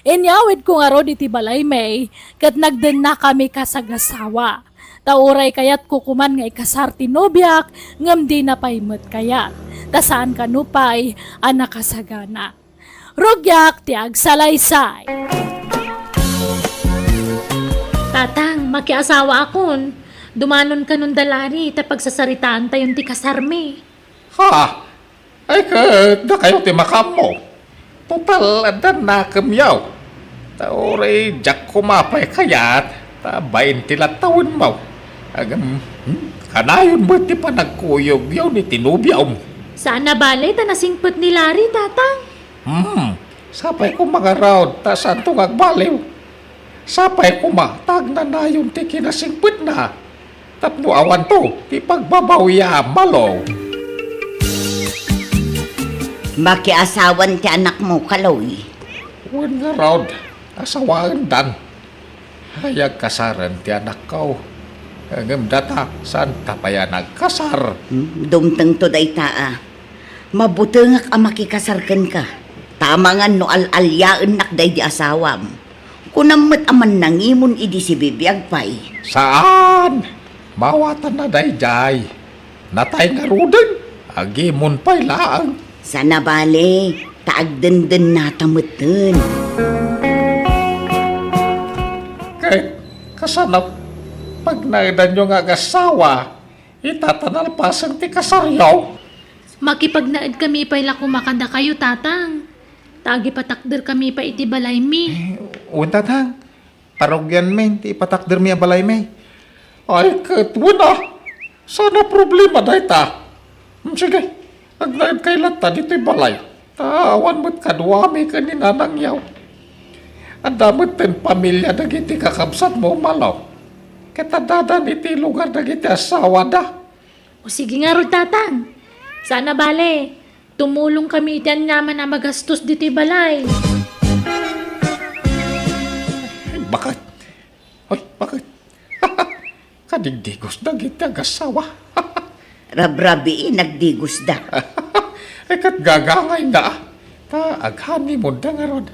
Inyawidko ngarud iti balaymi, ket nagdennakami kasagasawa. Ta uray kayatko koman nga ikasar ti nobiak, ngem dina pay met kayat. Ta saan kano pay a nakasagana. Rugiak ti agsalaysay. Tatang, makiasawaakon. Dumanon kanon da Larry ta pagsasaritaantayon ti kasarmi. Ha? Ay, ket dakayo ti makaammo. Total, adda nakemyo. Ta uray diak koma pay kayat, ta bain ti lattawenmo. Agam, hmm, kanayon met ti panagkuyogyo ni ti nobiom. Saan a bale ta nasingpet ni Larry, Tatang. Hmm, sapay koma ngarud, ta saanto nga agbaliw. Sapay koma, ta agnanayon ti kinasingpetna. Tapno awanto ti pagbabawiam, Malo. Makiasawan ti anakmo, Kaloy. Wen ngarud, asawaendan. Ay, agkasaren ti anakko. Ngem data, saanta pay a nagkasar. Hmm, dumtengto dayta a. Mabutengak a makikasar kenka. Ta amangan no al-aliaennak daydi asawam. Kunam met a mannangimon idi sibibiag pay. Saan? Mawatanna daydiay. Natay ngaruden, agimon pay laeng. Saan a bale, ta agdendennata metten. Ket kasano pagnaedanyo nga agasawa, ita ta nalpasen ti kasaryo? Makipagnaedkami pay la koma kadakayo, Tatang. Ta agipatakderkami pay iti balaymi. Eh, wen, Tatang. Parugianmi ti ipatakdermi a balaymi. Ay, ket wen a, saan a problema dayta. Hmm, sige, agnaedkay latta ditoy balay. Ta awan met kaduami ken ni nanangyo. Adda metten pamilia dagiti kakabsatmo, Malo. Ket addadan iti lugar dagiti asawada. O sige ngarud, Tatang. Saan a bale, tumulongkami iti aniaman a magastos ditoy balay. Ay, bakit? Ay, bakit? Kadigdigos dagiti agasawa. Rabrabii, nagdigosda. Ay, ket gagangayna. Ta aghanimonda ngarud.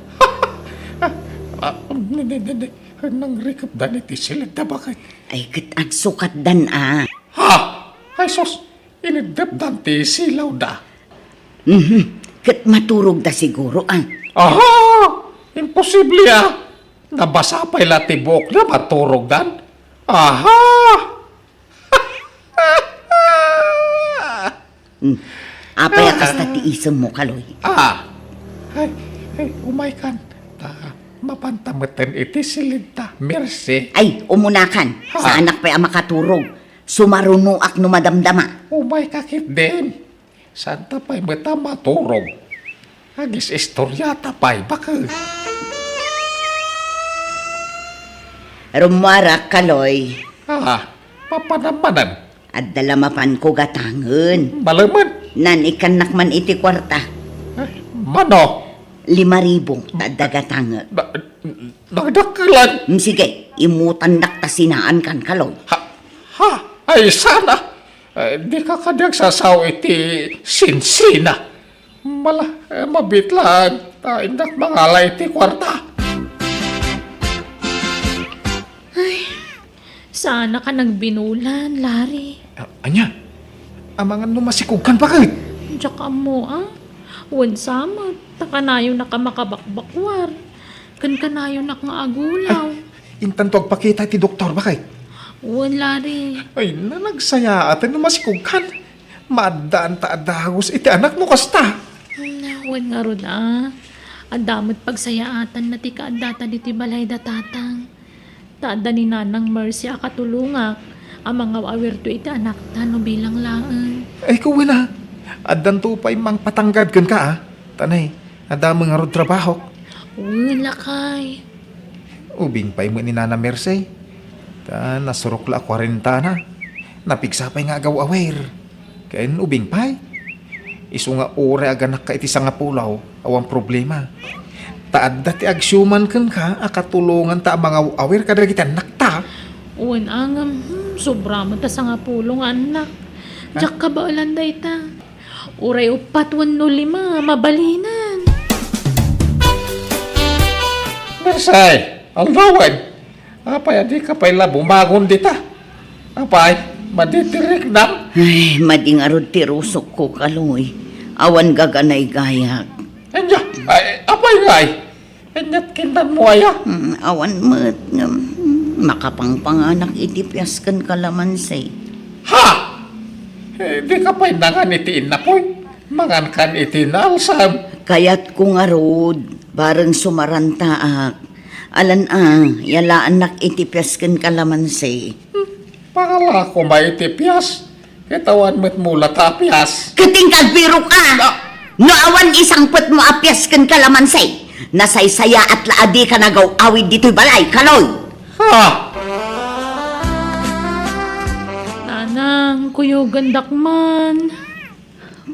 Ah, ne, ne, ne, ne. Nangrikepda iti silidda, bakit? Ay, ket agsukatdan a. Ha? Ay, sus! Iniddepdan ti silawda. Mhm. Ket maturogda siguro, a. Aha! Imposible, a. Nabasa pay la ti buokda, maturogdan. Aha! Hmm. Apay a kasta ti isemmo, Kaloy? Ah. Ay, ay, umaykan. Ta, mapanta metten iti silidta. Mersi. Ay, umunakan. Ha? Saanak pay a makaturog. Sumarunoak no madamdama. Umayka ketdin. Saanta pay met a maturog. Agis-istoriata pay, baket. Rummuarak, Kaloy. Ah, papanam manen? Adda la mapanko gatangen. Malemen? Naan-ikkannak man iti kuarta. Eh, mano? Lima ribu, ta adda gatangek. Na-, nadakkelan. Mm, sige, imutannak ta sinaankan, Kaloy. Ha? Ha? Ay, sana. Eh, dika kadi agsasao iti sinsina. Mala, eh, mabitlan. Ta innak mangala iti kuarta. Ay, Saanaka nagbinulan, Larry. A-, ania? Amangan no masikogkan, baket? Diak ammo, a. Wen sa met, ta kanayonnak a makabakbakuar. Ken kanayonnak nga agulaw. Ay, intanto agpakita iti doktor, baket? Wen, Larry. Ay, na, nagsayaaten no masikogkan. Maaddaan ta a dagus iti anak no kasta. Hmm, wen ngarud, a. Adda met pagsayaatanna ti kaaddata ditoy balay da Tatang. Ta adda ni Nanang Mercy a katulongak a mangaw-awirto iti anakta no bilang laeng. Ay, kuwen a, addanto pay mangpatanggad kenka, a. Tanay, adda met ngarud trabahok. Wen, lakay. Ubing pay met ni Nana Mercy. Ta nasurok la a kuarentana. Napigsa pay nga agaw-awir. Ken ubing pay. Isu nga uray aganakka iti sangapulo, awan problema. Ta adda ti agsiuman kenka a katulonganta a mangaw-awir kadagiti annakta. Wen a ngem, hmm, sobra met ta sangapulo nga annak. Ha? Diak kabaelan dayta. Uray uppat wenno lima, mabalinan. Mersay, aldawen. Apay a dika pay la bumagon dita? Apay, madi ti riknam? Ay, madi ngarud ti rusokko, Kaloy. Awan gaganay gayak. Ania? Ay, apay ngay? Ania ti kindanmo aya? Mm, awan met ngem, mm, makapangpanganak iti pias ken kalamansi. Ha? Eh, dika pay nangan iti innapoy? Mangankan iti naalsam. Kayatko ngarud, bareng sumarantaak. Alan a, yalaannak iti pias ken kalamansi. Hmm, pangala koma iti pias. Ket awan met mula ta pias. Ket inka agbirok a. Ah. No awan isangpetmo a pias ken kalamansi, nasaysayaat la a dika nagaw-awid ditoy balay, Kaloy. Ha? Nanang, kuyogendak man.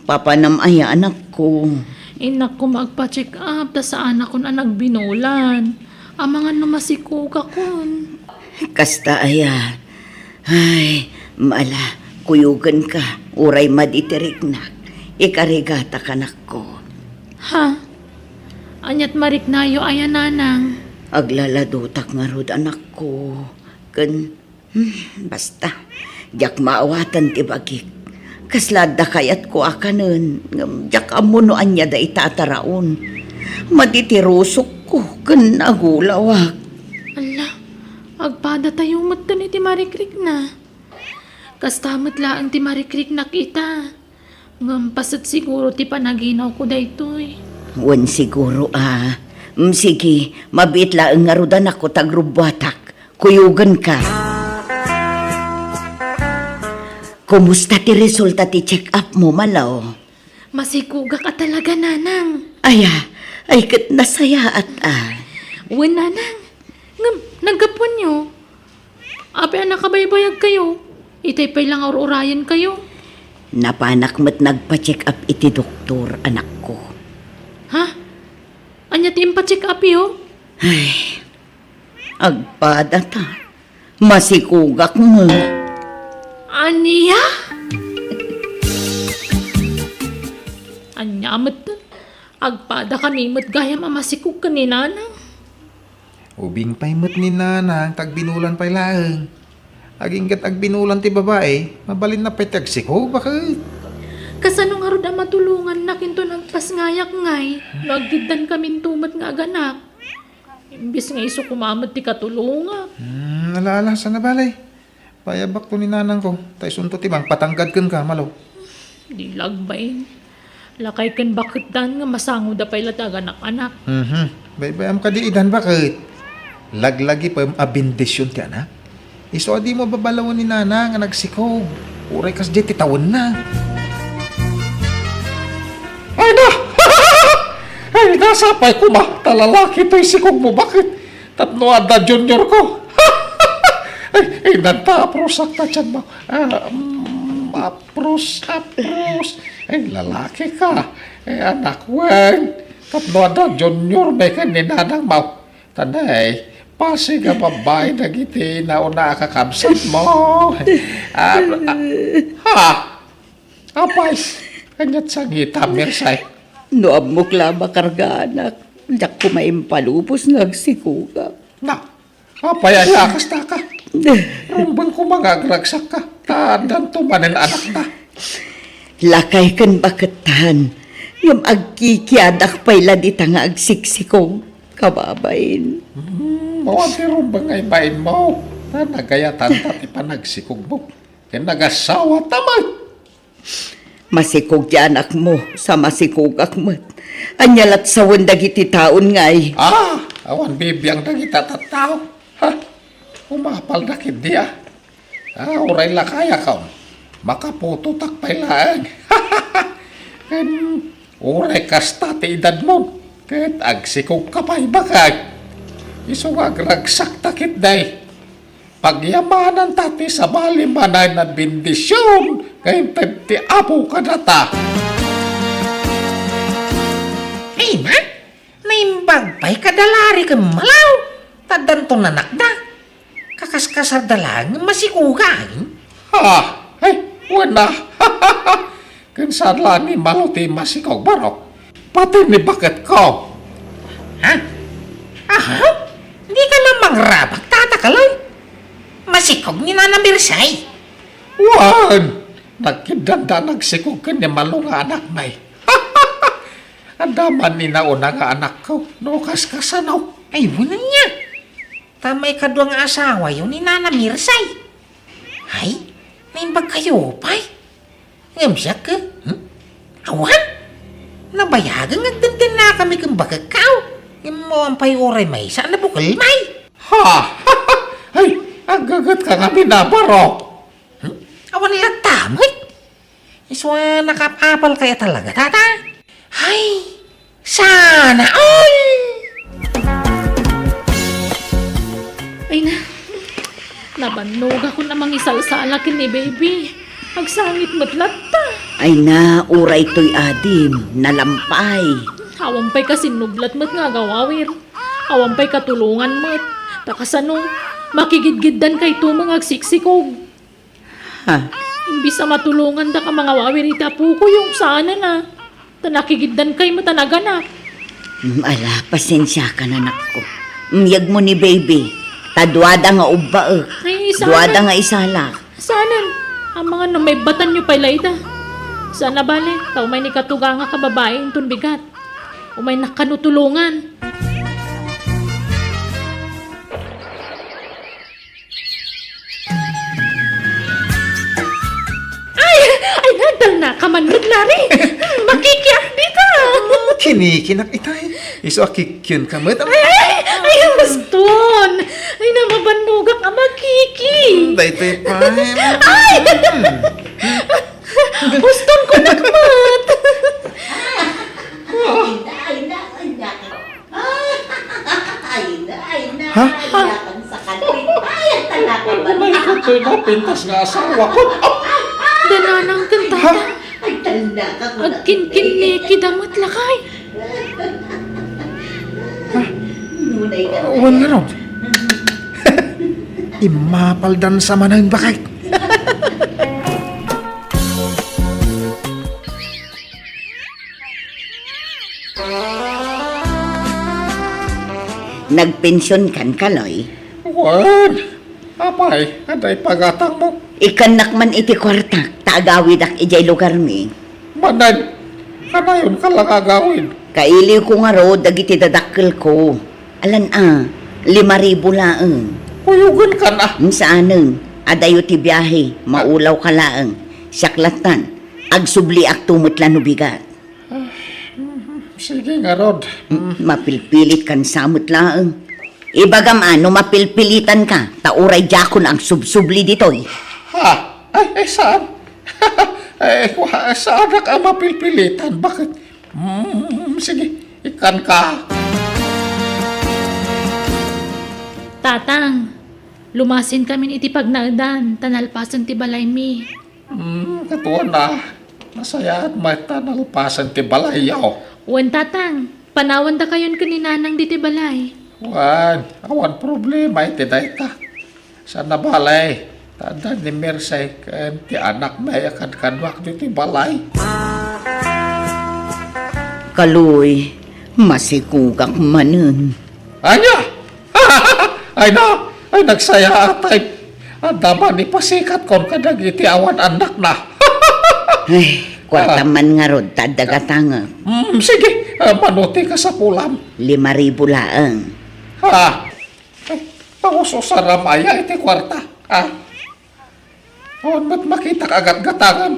Papanam aya, anakko? Innak koma agpa-check up ta saanakon a nagbinulan. Amangan no masikogakon. Kasta aya. Ay, mala, kuyogenka, uray madi ti riknak. Ikarigatak, anakko. Ha? Aniat mariknayo aya, Nanang? Aglaladotak ngarud, anakko. Ken Hmm, basta, diak maawatan ti bagik. Kasla adda kayatko a kanen, ngem diak ammo no ania dayta a taraon. Madi ti rusokko ken agulawak. Alla, agpadatayo metten iti marikrikna. Kasta met laeng ti marikriknak ita. Ngem paset siguro ti panaginawko daytoy. Wen siguro a. Mm, sige, mabiit laeng ngarud, anakko, ta agrubbuatak. Kuyogenka. Kumusta ti resulta ti check-up mo, Malo? Masikogak a talaga, Nanang. Aya, ay ket nasayaat a. Wen, Nanang. Ngem, naggapuanyo? Apay a nakabaybayagkayo? Itay pay la nga ur-urayenkayo. Napanak met nagpa-check-up iti doktor, anakko. Ha? Ania ti impa-check-upyo? Ay, agpadata. Masikogak met. Ania? Ania met? Agpadakami met gayam a masikog ken ni Nanang. Ubing pay met ni Nanang ta agbinulan pay laeng. Agingga't agbinulan ti babai, mabalinna pay ti agsikog, baket. Kasano ngarud a matulongannak inton agpasngayak ngay no agdiddankaminto met nga aganak? Imbes nga isu koma met ti katulongak. Hmm, ala, ala, saan a bale? Payabakto ni nanangko, ta isunto ti mangpatanggad kenka, Malo. Di la agbain. Lakay ken baketdan nga masangoda pay la ti aganak-anak. Mhm. Baybayam kadi idan, baket? Laglagipem a bendision ti anak. Isu a dimo babalawen ni nanang nga nagsikog. Uray kasdiay ti tawenna. Ay na! Ay na, sapay koma, ta lalaki toy sikogmo, baket? Tapno adda juniorko. Ay, ay, nagpaaprusak ta tiyan mo. Ah, mm, apros, apros. Ay, lalaki ka. Ay, anak, wen. Tapno adda junior, may ken ni nanang mo. Tanay, pasig a babai dagiti nauna a kakabsat mo. Ah, ah, ha? Apay, kaniat sangitam, Mersay. No ammok la a makargaanak, diak koma impalubos nga agsikogak. Na, apay aya a kastaka? Rumbeng koma nga agragsakka, ta addanto manen anakta. Lakay ken bakettan, ngem agkikiadak pay la dita nga agsiksikog, kababain. Hmm, awan ti rumbeng nga ibainmo, ta nagayatanta ti panagsikogmo. Ken nagasawata met. Masikog ti anakmo, sa masikogak met. Ania lat sawen dagiti taon ngay? Ah, awan bibiang dagita tattao. Ha? Umapalda ketdi a. Ah, uray lakayakon, makaputotak pay laeng. Ken uray kasta ti edadmon, ket agsikogka pay bakay. Isu nga agragsakta ketdi. Pagyamananta ti sabali manen a bendision nga inted ti Apo kadata. Ay na, naimbag pay kada Larry ken Malaw, ta addanto nanakda. Kakaskasarda laeng ngem masikogan. Ha? Ay, wen a. Ken saan la ni Malo ti masikog, barok? Pati ni baketko. Ha? Aha? Dika la mangrabak, Tata Kaloy? Masikog ni Nana Mirsay? Wen, nagkiddanda nagsikog ken ni Malo nga anakmi. Adda man ni nauna nga anakko, no kaskasano. Ay, wen ania. Ta maikadua nga asawayo ni Nana Mirsay. Ay, naimbagkayo pay. Ngem siak, eh? Hmm? Awan? Nabayagen nga agdendennakami ken bakekko. Ngem awan pay uray maysa a nabukelmi. Ha? Ay, aggagetka ngamin a, barok. Hmm? Awan latta met. Isu a nakaapalkayo talaga, Tata? Ay, sana all! Ay na, nabannogakon a mangisalsala ken ni Baby. Agsangit met latta. Ay na, uray toy adim, nalampay. Awan pay kasinnublat met nga agawawir. Awan pay katulongan met. Ta kasano, makigidgiddan kayto nga agsiksikog. Ha? Imbis a matulonganda a mangawawir iti apoko, yung saanen a. Ta nakigiddan kay met a naganak. Mm, ala, pasensiakan, anakko. Miyegmo ni Baby. Ta duada nga ubbaek. Ay, saanen. Duada nga isalak. Saanen? Amangan no maibbatanyo pay la ida. Saan a bale, ta umay ni katugangak a babai inton bigat. Umay nakano tulongan. Ay! Ay, nadal na ka man met, Larry. Hmm, makikiak dita. Kinikinak itay. Isu a kikiun ka met. Ay, ay, ay, Baston. Ay, namabannogak a makiki. Hmm, daytoy pa. Ay! Hmm. Baston ko nakmat. Ay, na, ay, na, ay, na. Ay, na, ay, na, Ha? Ay, na, ang sakit. Ay, ang talaka ba? Umay ko to'y napintas nga asawa ko. Dananang kanta. Ha? Ay, talaka ko na. Agkinkinni, kidamot lakay. Nunay ka. Wan nga ron. Immapaldan sa manang bakit. Nagpension kan, Kaloy? Wen, apay, adda ipagatangmo? Ikkannak man iti kuartak, ta agawidak idiay lugarmi. Manen, kanayon ka lang agawid. Kailiwko ngarud dagiti dadakkelko. Alan a, lima ribu laeng. Kuyogen kan a. Saanen, adayo ti biahe, maulaw ka laeng. Siak lattan, agsubliak to met la no bigat. Ah, mhm. Sige ngarud. Mm, mapilpilit kan sa met laeng. Ibagam a no mapilpilitan ka, ta uray diakon agsubsubli ditoy. Ha? Ay, ay, saan? Ay, wa-, saanak a mapilpilitan. Bakit? Mm, sige, ikkan ka. Tatang, lumasin kamin iti pagnaedan, ta nalpasen ti balaymi. Hmm, katuan a. Nasayaat met ta nalpasen ti balayyo. Wen, Tatang, panawandakayon ken ni Nanang ditoy balay. Wen, awan problema iti dayta. Saan a bale, ta adda ni Mirsay ken ti anakmi a kadkaduak ditoy balay. Kaloy, masikogak manen. Ania? Ay na, ay nagsayaat, ay. Adda man ipasikatkon kadagiti awan annakna. Ay, kuarta man ngarud, ta adda gatangek. Mm, sige, ah, mano ti kasapulam? Lima ribu laeng. Ha? Ay, pangususaram aya iti kuarta? Ha? Awan met makitak a gatgatangan.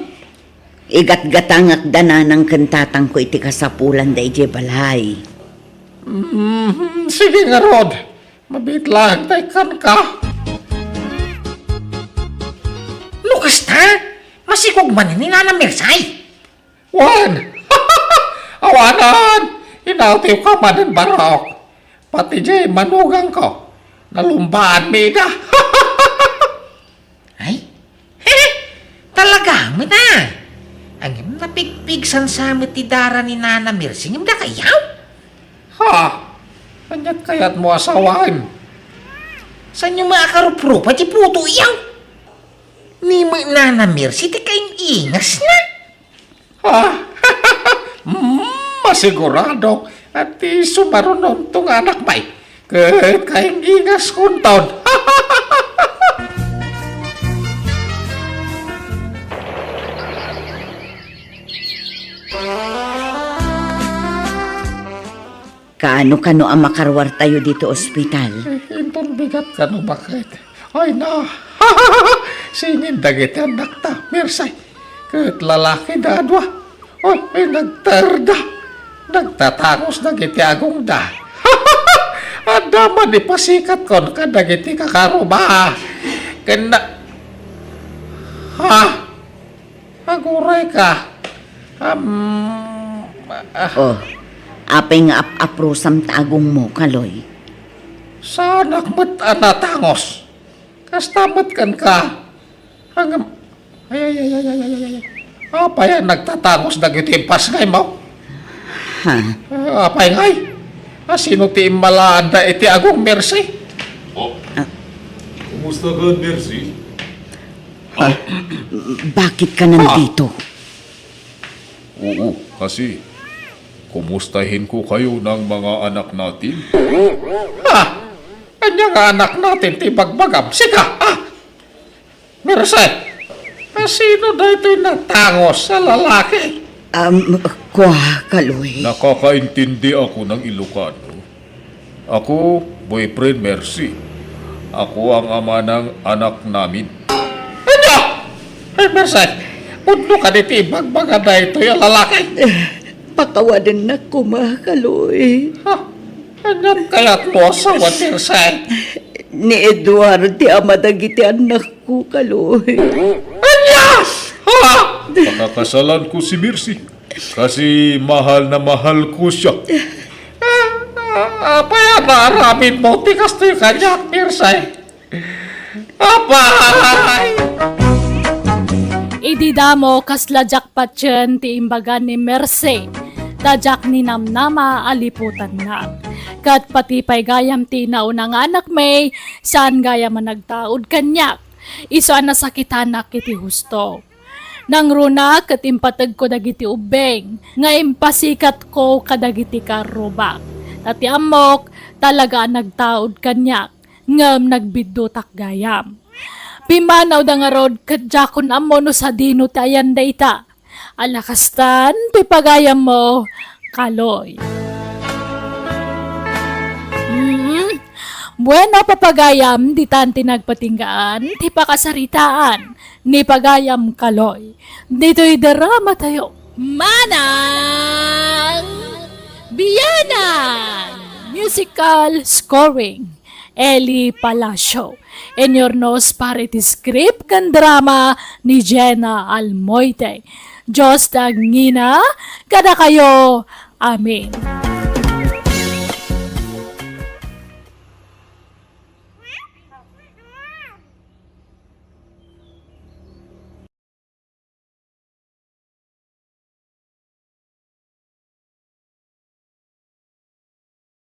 Igatgatangak da nanang ken tatangko iti kasapulanda idiay balay. Mm, sige ngarud. Mabiit laeng ta ikkanka. Kasta, masikog man ni Nana Mirsay. Wen, awanan, inawtiwka manen, Barok. Pati jay manugangko, nalumbaanmi ida. Ay, talaga met a. Ngem napigpigsan sa met ti dara ni Nana Mercy ngem dakayaw? Ha? Aniat kayatmo a sawen? Saanyo met a karuprupa ti putoyo? Ni met Nana Mercy ti kaing-ingasna. Ah, mm, masiguradok a ti sumarunonto nga anakmi ket kaing-ingaskonton. Kaano kano a makaruartayo ditoy ospital? Eh, inton bigat kano, baket? Ay na, singin dagiti annakta, Mirsay. Ket lalakida a dua. Oy, ay, nagterda. Nagtatangos dagiti agongda. Adda man ipasikatkon kadagiti kakaruba. Ken na, ha? Agurayka. Am, ah. Oh, apay nga ap-aprosam ta agongmo, Kaloy? Saanak met a natangos. Kasta met kenka. Ngem, ay, ay, ay. Apay a nagtatangos dagiti impasngaymo? Ha? Ah, apay ngay? A sino ti immalaanda iti agong, Mercy? Oh. Ah. Kumusta ka, Mercy? Ha? Bakit ka nandito? Oo, kasi kumustahin ko kayo ng mga anak natin. Ha? Ania nga anak natin ti bagbagam? Sika, ha? Mercy, a sino daytoy natangos a lalaki? Um, kua, Kaloy. Nakakaintindi ako ng Ilocano. Ako, boyfriend, Mercy. Ako ang ama ng anak namin. Ania? Ay, Mercy, pudno kadi ti ibagbaga daytoy a lalaki? Eh, pakawadennak koma, Kaloy. Ha? Anian kayatmo a sawen, Mercy? Ni Edward ti ama dagiti annakko, Kaloy. Ania? Ha? Pakakasalan ko si Mercy. Kasi mahal na mahal ko siya. Ah, ah, apay a naaramidmo ti kastoy kaniak, Mercy? Apay! Idi damo, kasla diak patien ti imbaga ni Mercy, ta diak ninamnama a liputannak. Ket pati pay gayam ti nauna nga anakmi, saan gayam a nagtaud kaniak. Isu a nasakitanak iti husto. Nangruna ket impategko dagiti ubbing nga impasikatko kadagiti karrubak. Ta ti ammok, talaga a nagtaud kaniak, ngem nagbiddutak gayam. Pimmanawda ngarud ket diakon ammo no sadino ti ayan dayta. Ala kastan ti pagayammo, Kaloy. Mm. Bueno, papagayam, ditan ti nagpatinggaan ti pakasaritaan ni pagayam Kaloy ditoy drama tayo. Manang Biyanan! Musical scoring, Eli Palacio. Inurnos para iti script ken drama ni Jenna Almoite. Dios ti agngina kadakayo. Amen.